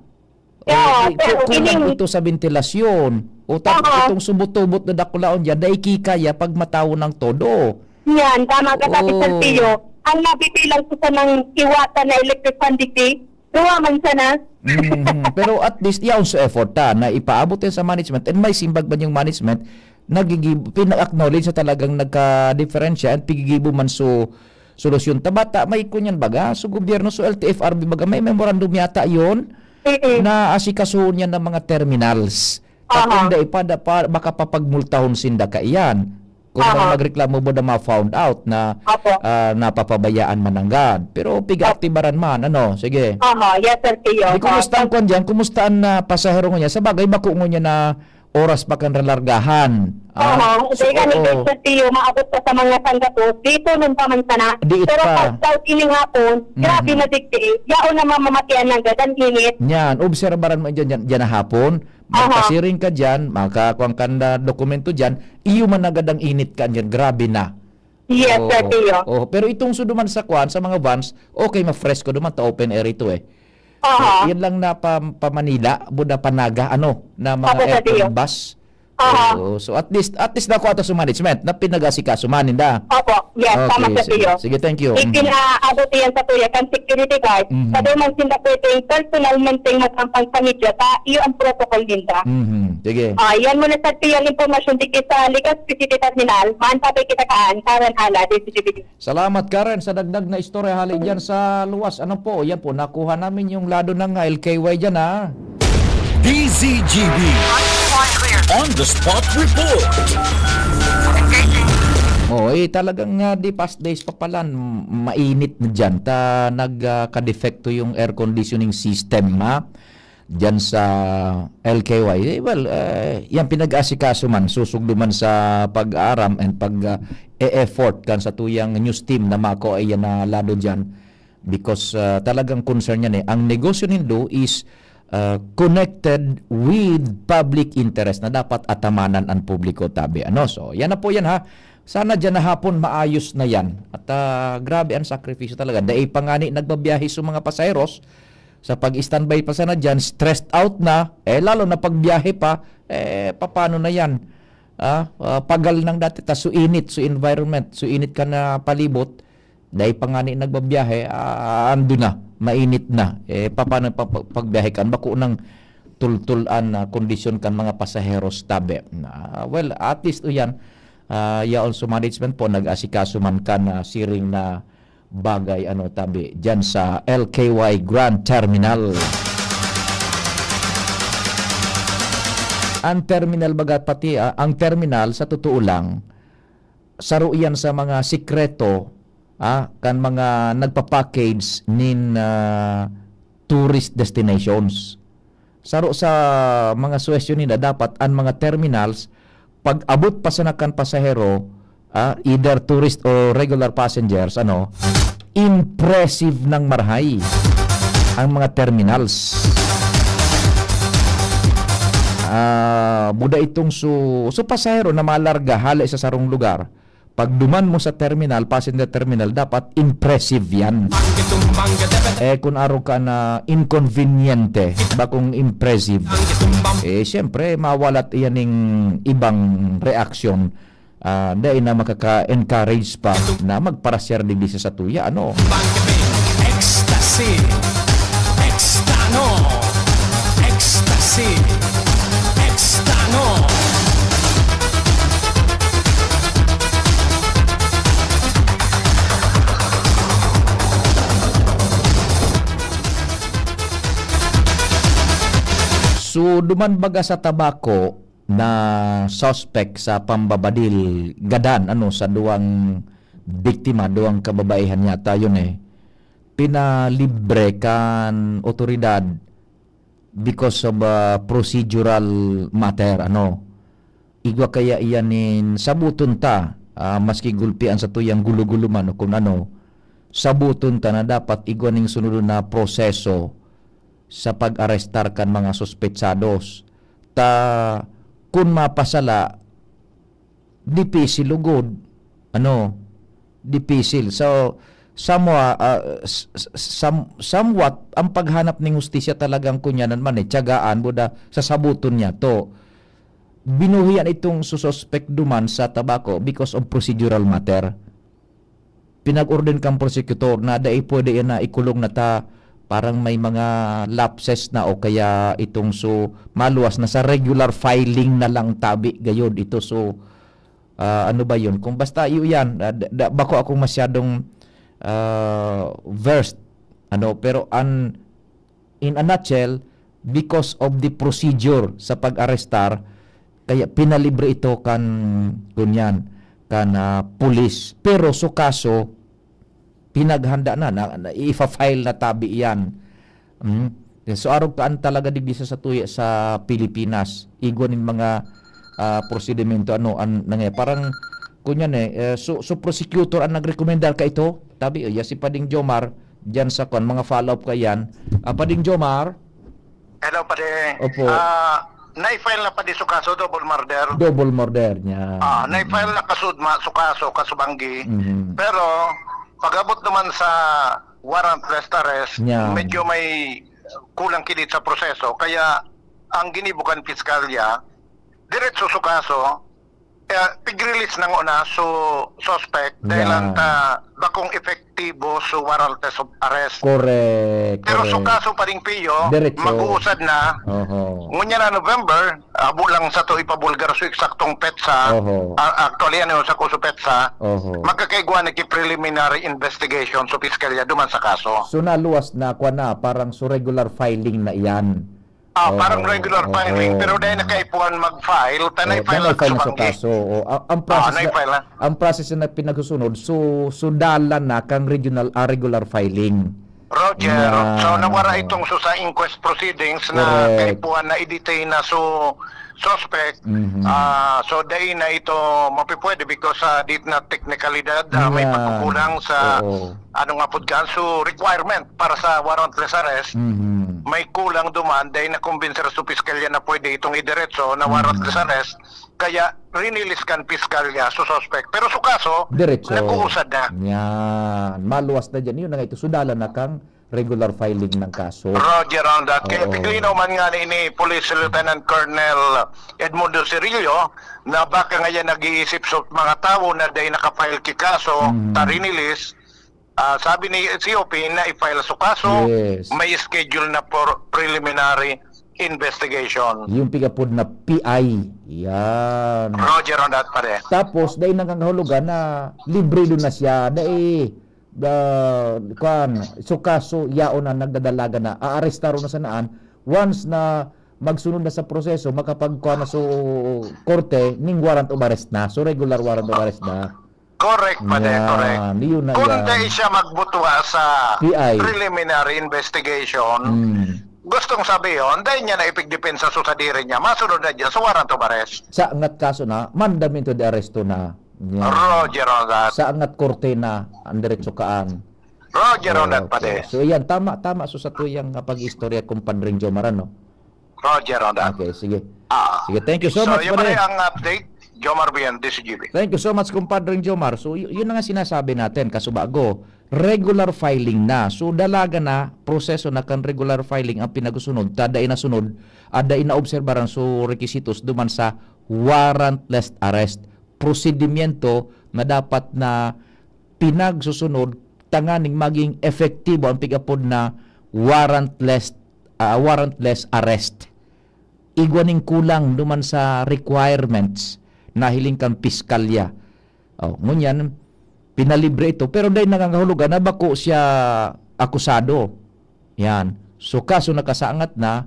Oo, Eh, eh, pero ku-, kulang ining ito sa bentilasyon. O, tapos Oo. itong subot-tubot na dakulaon dyan, dai kikaya pag matawo ng todo. Yan, tama ka, Daddy Oo. Sir Pio. Ang nabibilang ko sa nang iwatan na electric fan digdi, duwa man sana. Mhm. Pero at least, yaon sa effort ta, na ipaabot yan sa management, and may simbag man yung management, nagigi-, pina-acknowledge na talagang nagka-diferensya and pigigibo man so solusyon. Tabata, may kunyan baga, so gobyerno, so L T F R B baga, may memorandum yata yon Mm-mm. na asikasuhon yan ng mga terminals. Aha. Kung dai pa, da-, pa, baka papagmultahon sinda kaiyan. Kung Aha. bang magreklamo mo na ma-found out na, Opo. ah, napapabayaan mananggad. Pero piga Opo. aktibaran man, ano? Sige. Aha, yes, Sir Pio. Di, kumusta ang Opo. kwan dyan? Kumusta ang, ah, pasahero ngunyan? Sa bagay, bako ngunyan na oras pa kan ralargahan. Ah, Aha, so, dahil nga ni oo. Sir Pio, maabot pa sa mga sanggatos. Dito nun pa man sana. Diit Pero pa. pag South ining hapon, Mhm. grabe na digdi. Yaon na mamamatian ng gadan init. Yan, obserbaran mo dyan, dyan, dyan na hapon. Aha. Magpasiring ka diyan, makakuha ka na dokumento diyan, iyo man agad ang init ka diyan, grabe na. Yes, Oo. Sir Pio. Oo. Pero itong suduman sa kwan, sa mga vans, okay, ma-fresh ko duman, ta open air ito eh. Aha. Eh, yan lang na pa, pa Manila, Buda, Panaga, ano, na mga Opo, Sir Pio. aircon bus. Aha. Oo. So at least, at least nakuha ta sa management na pinag-asikaso man, inda. Opo. Yes, tama, Okay, Sir sige. Pio. Sige, thank you. Mhm. Ipinaabot iyan sa tuya kan security guard. Mhm. Sa di man sinda pwedeng personalmente magkampang sa media, ta iyo ang protocol ninda. Mhm. Sige. Ah, yan muna sa tiyan impormasyon digdi sa Legazpi City Terminal. Maan pa kita kaan, Karen Ala, D Z G B. Salamat, Karen, sa dagdag na istorya hali dyan sa luwas. Ano po? Yan po, nakuha namin yung lado ng L K Y dyan, ha? D Z G B On the Spot Report. Oh, eh, talagang, ah, di past days pa pala, m-, mainit na dyan. Ta, nag, ah, kadepekto yung air conditioning system, ha? Diyan sa L K Y. Eh, well, eh, yan pinag-asikaso man, susugdo man sa pag-aaram and pag, ah, e-effort kan sa tuyang news team na mako ay yan na lado diyan. Because, ah, talagang concern yan eh. Ang negosyo nindo is, ah, connected with public interest na dapat atamanan ang publiko, tabi. Ano? So, yan na po yan, ha. Sana dyan na hapon maayos na yan. At, ah, grabe ang sakripisyo talaga. Dai pa ngani nagbabiyahe sa mga pasaheros. Sa pag-standby pa sana dyan, stressed out na. Eh, lalo na pagbiyahe pa, eh, paano na yan? Ah, ah, pagal nang dati ta, so init, so environment, so init ka na palibot. Dai pa ngani nagbabiyahe, ah, ando na, mainit na. Eh, paano pa, pa, pagbiyahe kan bako nang tultulan na kondisyon kan mga pasaheros, tabi? Na, well, at least, uyan, ah, yaon sa management po, nag-asikaso man kan, ah, siring na bagay, ano, tabi, dyan sa L K Y Grand Terminal. Ang terminal, baga pati, ah, ang terminal, sa totoo lang, saro iyan sa mga sikreto, ah, kan mga nagpa-package nin, ah, tourist destinations. Saro sa mga suhestyon nila, dapat an mga terminals, pag-abot pa sana kan pasahero, ah, either tourist o regular passengers, ano, impressive nang marahay ang mga terminals. Ah, buda itong su-, su pasahero na malarga hale sa sarong lugar, pag duman mo sa terminal, passenger terminal, dapat impressive yan. Eh, kung araw ka na inconveniente, bakong impressive, eh, siyempre, mawalat iyan ning ibang reaksyon. Ah, dai na makaka-encourage pa na magparasyar digdi sa satuya, ano? Ecstasy. Extano. Ecstasy. Extano. So, duman baga sa Tabaco na suspect sa pambabadil, gadan, ano, sa duwang biktima, duwang kababaihan yata yun eh, pinalibre kan otoridad because of, ah, procedural matter, ano. Igwa kaya iyan nin sabuton ta, ah, maski gulpian sa tuyang gulo-gulo man o kun ano, sabuton ta na dapat igwa ning sunodon na proseso sa pag-arestar kan mga suspetsados. Ta, kun mapasala, dipisil lugod. Ano? Dipisil. So, somewhat, ah, s-, s-, some-, somewhat, ang paghanap ning hustisya talagang kunyanan man eh, tiyagaan mo da, sasabuton niya to. Binuhian itong sususpek duman sa Tabaco because of procedural matter. Pinag-order kan prosecutor na dai pwede yan na ikulong na ta, parang may mga lapses na o kaya itong so maluwas na sa regular filing na lang tabi gayod ito. So, ah, ano ba yun? Kung basta iyo yan, ah, da-, da-, bako akong masyadong, ah, versed, ano, pero an in a nutshell, because of the procedure sa pag-arestar, kaya pinalibre ito kan, kunyan, kan, ah, pulis. Pero sa kaso, pinaghanda na, na, na ifa-file na tabi iyan. Mm. So, arog kaan talaga digdi sa satuya sa Pilipinas. Igwa nin mga, ah, prosedimento, ano, an, nangya-, parang, kunyan eh, eh, so, so prosecutor ang nagrekomendar ka ito? Tabi, oh, ya si Pading Jomar, diyan sa kwan, mga follow-up ka yan. Ah, Pading Jomar? Hello, Padi. Opo. Ah, na-file na, Padi, so kaso, double murder. Double murder niya. Ah, na-file na kasudma, so kaso, kasubanggi. Mhm. Pero, pag-abot naman sa warrantless arrest, Yan. medyo may kulang kidit sa proseso. Kaya, ang ginibo kan piskalya, diretso so kaso, eh, pig-release nang una so suspect dahil Yan. lang ta bakong epektibo so warrantless of arrest. Correct, Pero so correct. kaso pa rin, Pio, Diretso. mag-uusad na. Oho. Ngunyan na November, abo lang sa to ipabulgar so eksaktong petsa. Oho. Ah, actually, ano sa kuso petsa, Oho. magkakaigwa na ki preliminary investigation so piskalya duman sa kaso. So, naluwas na, kwa na, parang so regular filing na iyan. Ah, Oo, parang regular oo. filing, pero dahil nakaipuhan mag-file, tanay Oo, file tanay lang file sa na sa banggi. kaso. Oo, ang, ang Ah, process na, na-file na. ang process na pinagsusunod, so, so dalan na kang regional, ah, regular filing. Roger, Yan. so nawara Oo. itong so sa inquest proceedings na Correct. kaipuhan na i-detain na so suspect. Mhm. Ah, so dahil na ito mapipwede because, ah, di na teknikalidad, ah, may Yan. pagkukulang sa Oo. ano nga pud kan, so requirement para sa warrantless arrest. Mhm. may kulang duman, dahil nakumbinser sa piskalya na pwede itong idiretso na warrantless arrest, kaya rinilis kan piskalya sa suspect. Pero sa kaso, Diretso. nag-uusad na. Yan. Maluwas na dyan. Yun na nga ito. Sudalan na kang regular filing ng kaso. Roger on that. Kaya Oo. tiklinaw man nga ni, ni Police Lieutenant Colonel Edmundo Cirillo na baka ngayon nag-iisip sa mga tao na dahil nakafile ki kaso, Mm. tarinilis, ah, sabi ni C O P na i-file sa kaso, Yes. may schedule na for preliminary investigation. Yung pigapod na P I. Yan. Roger on that, pare. Tapos, dahil nangangahulugan na libre doon na siya, dahil, ah, kwan, so kaso, yaon na, nagdadalaga na, aarestaro na sa naan, once na magsunod na sa proseso, makapagkwan na sa korte, ning warrant of arrest na. So, regular warrant of arrest na. Correct, pare, Yan, correct. yun na Kung yan. dahil siya magbutwa sa P I. preliminary investigation, Mm. gustong sabihin, dahil niya na ipigdepensa sa sadiri niya, masunod na dyan sa warrant of arrest. Sa angat kaso na, mandamiento de arresto na. Yan. Roger on that. Sa angat korte na, ang diretso kaan. Roger on that, Okay. pare. So, yan, tama, tama. So, sa tuyang, ah, pag-istorya, kumpadring Jomar, ano? Roger on that. Okay, sige. Ah. Sige, thank you so So, much, yun pare. pare ang update. Jomar Bien, D C G B. Thank you so much, kumpadring Jomar. So, y-, yun na nga sinasabi natin, kasubago, regular filing na. So, dalaga na, proseso na kan regular filing ang pinagsunod, ta dai nasunod, at dai naobserbaran so requisitos duman sa warrantless arrest. Prosedimyento na dapat na pinagsusunod tanganing maging epektibo ang pig-apod na warrantless, ah, warrantless arrest. Igwa ning kulang duman sa requirements na hiling kan piskalya. Oh, ngunyan, pinalibre ito, pero dai nangangahulugan na bako siya akusado. Yan. So, kaso nakasangat na,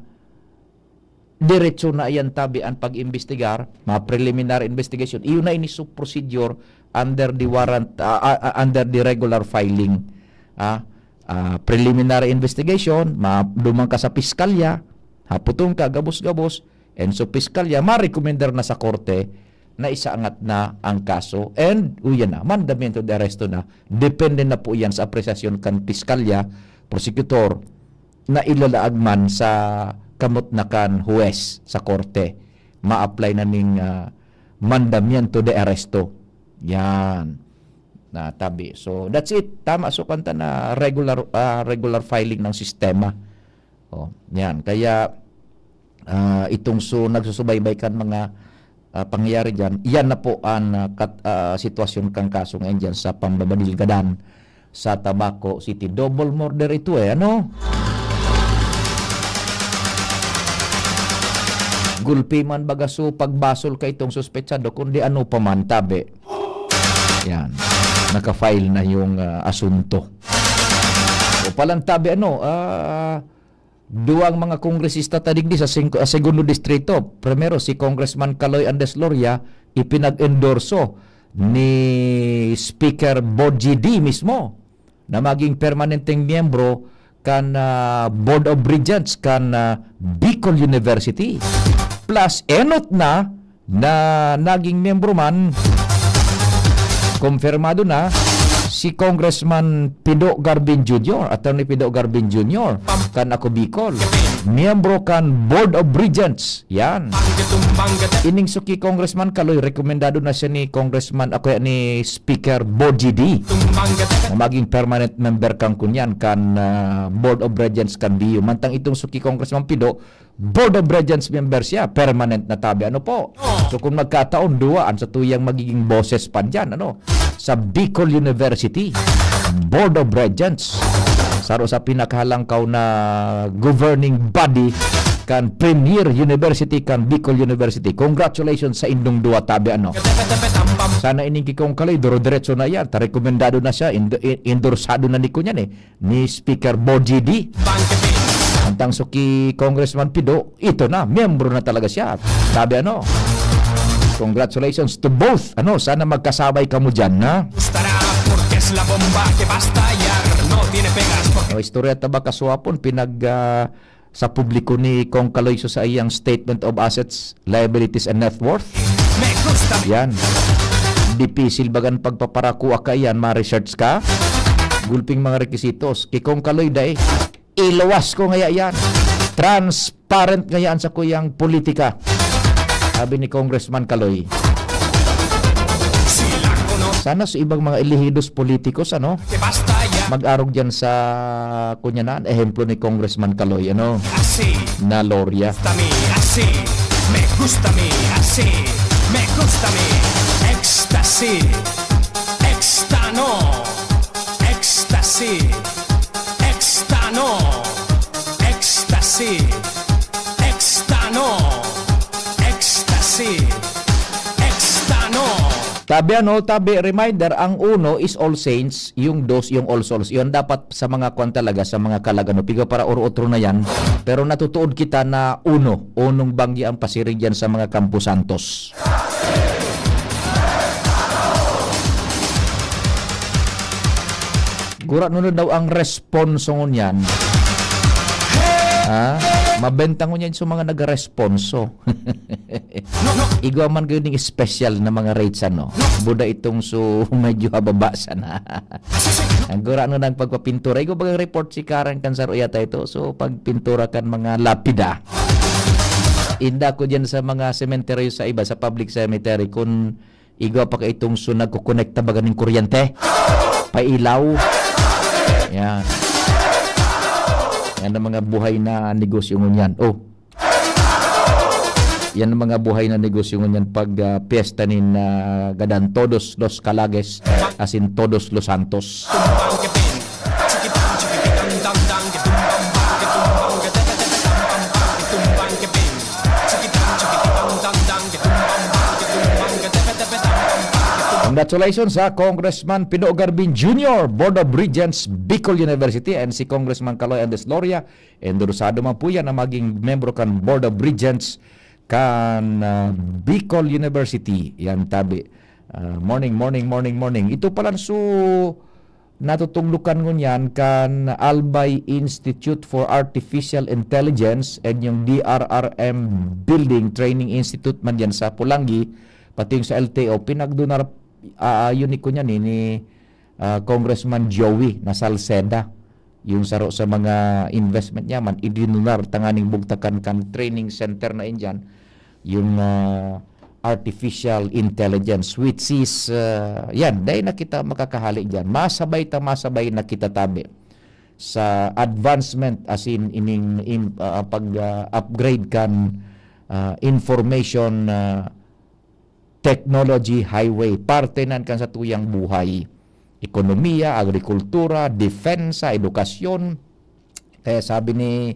diretso na iyan tabi ang pag-imbestigar, mga preliminary investigation. Iyo na ini so procedure under the warrant, ah, ah, ah, under the regular filing. Ah, ah, preliminary investigation, ma-, duman ka sa piskalya, haputon ka, gabos-gabos, and so piskalya, marekomendar na sa korte na isaangat na ang kaso. And, uyan na, mandamiento de arresto na. Depende na po yan sa apresasyon kan piskalya, prosecutor, na ilalaag man sa kamot na kan huwes sa korte. Ma-apply na ning, ah, mandamiento de arresto. Yan. Na tabi. So, that's it. Tama. So, kanta na regular, ah, regular filing ng sistema. Oh, yan. Kaya, ah, itong so, nagsusubaybay kan mga, ah, pangyayari dyan, yan na po ang, ah, kat-, ah, sitwasyon kan kaso ngayon dyan sa Pambabadilgadan sa Tabaco City. Double murder ito eh, ano? Gulpi man baga so pagbasol ka itong suspetsado, kundi ano pa man, tabi. Yan. Naka-file na yung, ah, asunto. O palang tabi, ano, ah, duwang mga kongresista ta digdi sa singko-, ah, Segundo Distrito. Primero, si Congressman Kaloy Andres Loria, ipinag-endorso ni Speaker Boji D mismo na maging permanenteng miyembro kan, ah, Board of Regents kan, ah, Bicol University. Plus, enot na na naging miyembro man, kumpirmado na, si Congressman Pido Garbin Junior, Attorney Pido Garbin Junior, kan Ako Bicol. Miyembro kan Board of Regents. Yan. Ining suki Congressman Kaloy, rekomendado na siya ni Congressman, ako ni Speaker Boji D. Na maging permanent member kan kunyan, kan, ah, Board of Regents kan B U. Mantang itong suki Congressman Pido, Board of Regents member siya, permanent na tabi. Ano po? Oh. So, kung magkataon, duwa, ang sa tuyang magiging boses pa dyan, ano? Sa Bicol University, Board of Regents. Saro sa pinakahalangkaw na governing body kan Premier University, kan Bicol University. Congratulations sa indong duwa tabi, ano? Sana ining kikong kalay, duro-diretso na yan. Ta rekomendado na siya, ind-, i-, endorsado na ni Kunyan eh. ni Speaker Boji D. Antang suki Congressman Pido, ito na, miyembro na talaga siya. Sabi ano, congratulations to both. Ano, sana magkasabay kamo dyan, ha? Gusta na, porque es la bomba que va a estallar. No tiene pegas, porque O, istorya ta ba kaswapon, pinag, ah, sa publiko ni Cong Kaloy sa iyang Statement of Assets, Liabilities and Net Worth. Me gusta. Yan. Dipisil bagan pagpaparakua ka yan, ma-research ka. Gulping mga requisitos. Ki Cong Kaloy, dai. Iluwas ko ngaya yan. Transparent ngayaan sa kuyang politika, sabi ni Congressman Kaloy. Sana sa ibang mga elehidos politikos, ano, mag-arog dyan sa, kunya na, ehemplo ni Congressman Kaloy, ano, na Loria. Tabi ano, tabi, reminder, ang uno is All Saints, yung dos, yung All Souls. Yun dapat sa mga kwan talaga, sa mga kalag, ano, piga para or otro na yan. Pero natutuod kita na uno, unong banggi ang pasiring dyan sa mga Campo Santos. Gura no daw ang responso ngunyan. Ha? Mabenta ngunyan sa mga nagresponso. Igwa man kayo ning special na mga rates, ano? Buda itong so medyo hababa sana. Ang gura no ng pagpapintura. Igwa bagang report si Karen Cancer yata ito. So pagpintura kan mga lapida. Inda ko dyan sa mga sementeryo sa iba, sa public cemetery, kung igwa pa kaitong so nagkukonekta baga ning kuryente, pailaw. Yan. Yan ang mga buhay na negosyo ngunyan. Oh. Yan ang mga buhay na negosyo ngunyan pag ah, piyesta nin ah, gadan todos los kalages, as in todos los santos. Congratulations sa Congressman Pino Garbin Junior, Board of Regents, Bicol University, and si Congressman Kaloy Andres Loria, endorsado man po yan na maging membro kan Board of Regents kan ah, Bicol University. Yan tabi. Ah, morning, morning, morning, morning. Ito pala so natutuglukan ngunyan kan Albay Institute for Artificial Intelligence and yung D R R M Building Training Institute man dyan sa Pulangi, pati yung sa L T O, pinagdunar, ah, yun ni kunya ni, ni ah, Congressman Joey na Salceda. Yung saro sa mga investment niya man, idinunar tanganing bugtakan kan training center na indyan, yung ah, artificial intelligence, which is, ah, yan, dahil na kita makakahali dyan. Masabay ta, masabay na kita tabi sa advancement, as in, ining, in, ah, pag ah, upgrade kan ah, information ah, technology highway. Parte nan kan satuyang buhay. Ekonomiya, agrikultura, depensa, edukasyon. Kaya sabi ni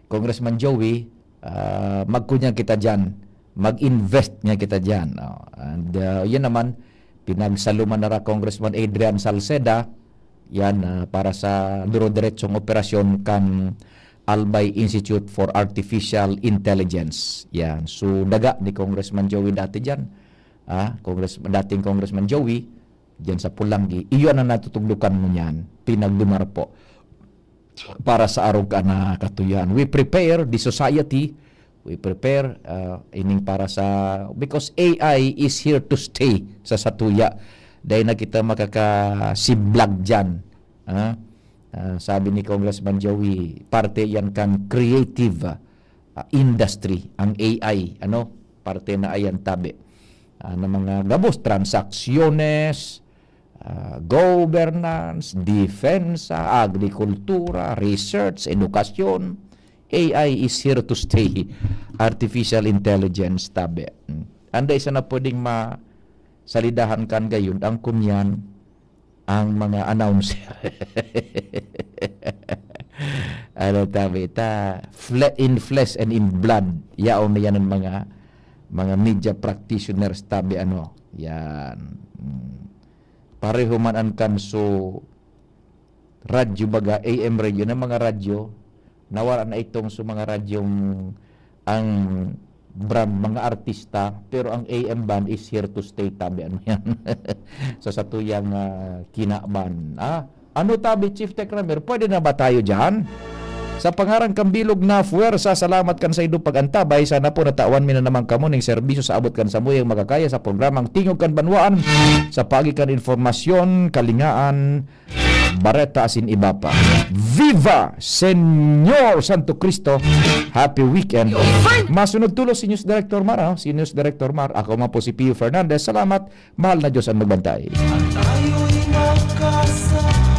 Congressman Joey, ah, magkunya kita dyan. Mag-invest nga kita dyan. Oh, and ah, yun naman, pinagsaluman na ra Congressman Adrian Salceda, yan, ah, para sa duro-diretsong operasyon kan Albay Institute for Artificial Intelligence. Yan. So, daga ni Congressman Joey dati dyan. Ah, Congress, dating Congressman Joey, dyan sa Pulanggi. Iyon ang natutugdukan mo niyan. Pinagdumar po para sa arog ka na katuyan. We prepare the society. We prepare uh, ining para sa, because A I is here to stay sa satuya. Dahil na kita makakasiblag dyan. Ha? Ah, sabi ni Congressman Joey, parte yan kan creative ah, industry, ang A I, ano? Parte na ayan tabi. Ah, na mga gabos, transaksyonnes, ah, governance, depensa, agrikultura, research, edukasyon, A I is here to stay. Artificial intelligence, tabi. Mm. Anday sana pwedeng ma-, salidahan kan gayon, ang kunyan, ang mga announcer. Ano tabi ta? Fle-, in flesh and in blood. Yaon na yan ang mga, mga media practitioners tabi, ano. Yan. Mm. Pareho man an kanso radyo baga, A M radio, na mga radyo, nawara na itong sa mga radyong ang brand, mga artista, pero ang A M band is here to stay, tabi ano yan. Sa satuyang ah, kinaban. Ah, ano tabi, Chief Tech Ramer, pwede na ba tayo dyan? Sa pangaran kan bilog na puwersa, salamat kan saindong pag-antabay. Sana po natawan mi na naman kamo ning serbisyo sa abot kan samuyang makakaya sa programang Tingog kan Banwaan, sa paagi kan informasyon, kalingaan, Bareta asin iba pa. Viva Señor Santo Cristo! Happy weekend! Masunod tulos si News Director Mar, ah. Si News Director Mar. Ako man po si Pio Fernandez. Salamat. Mahal na Diyos ang magbantay. Tayo'y magkasama.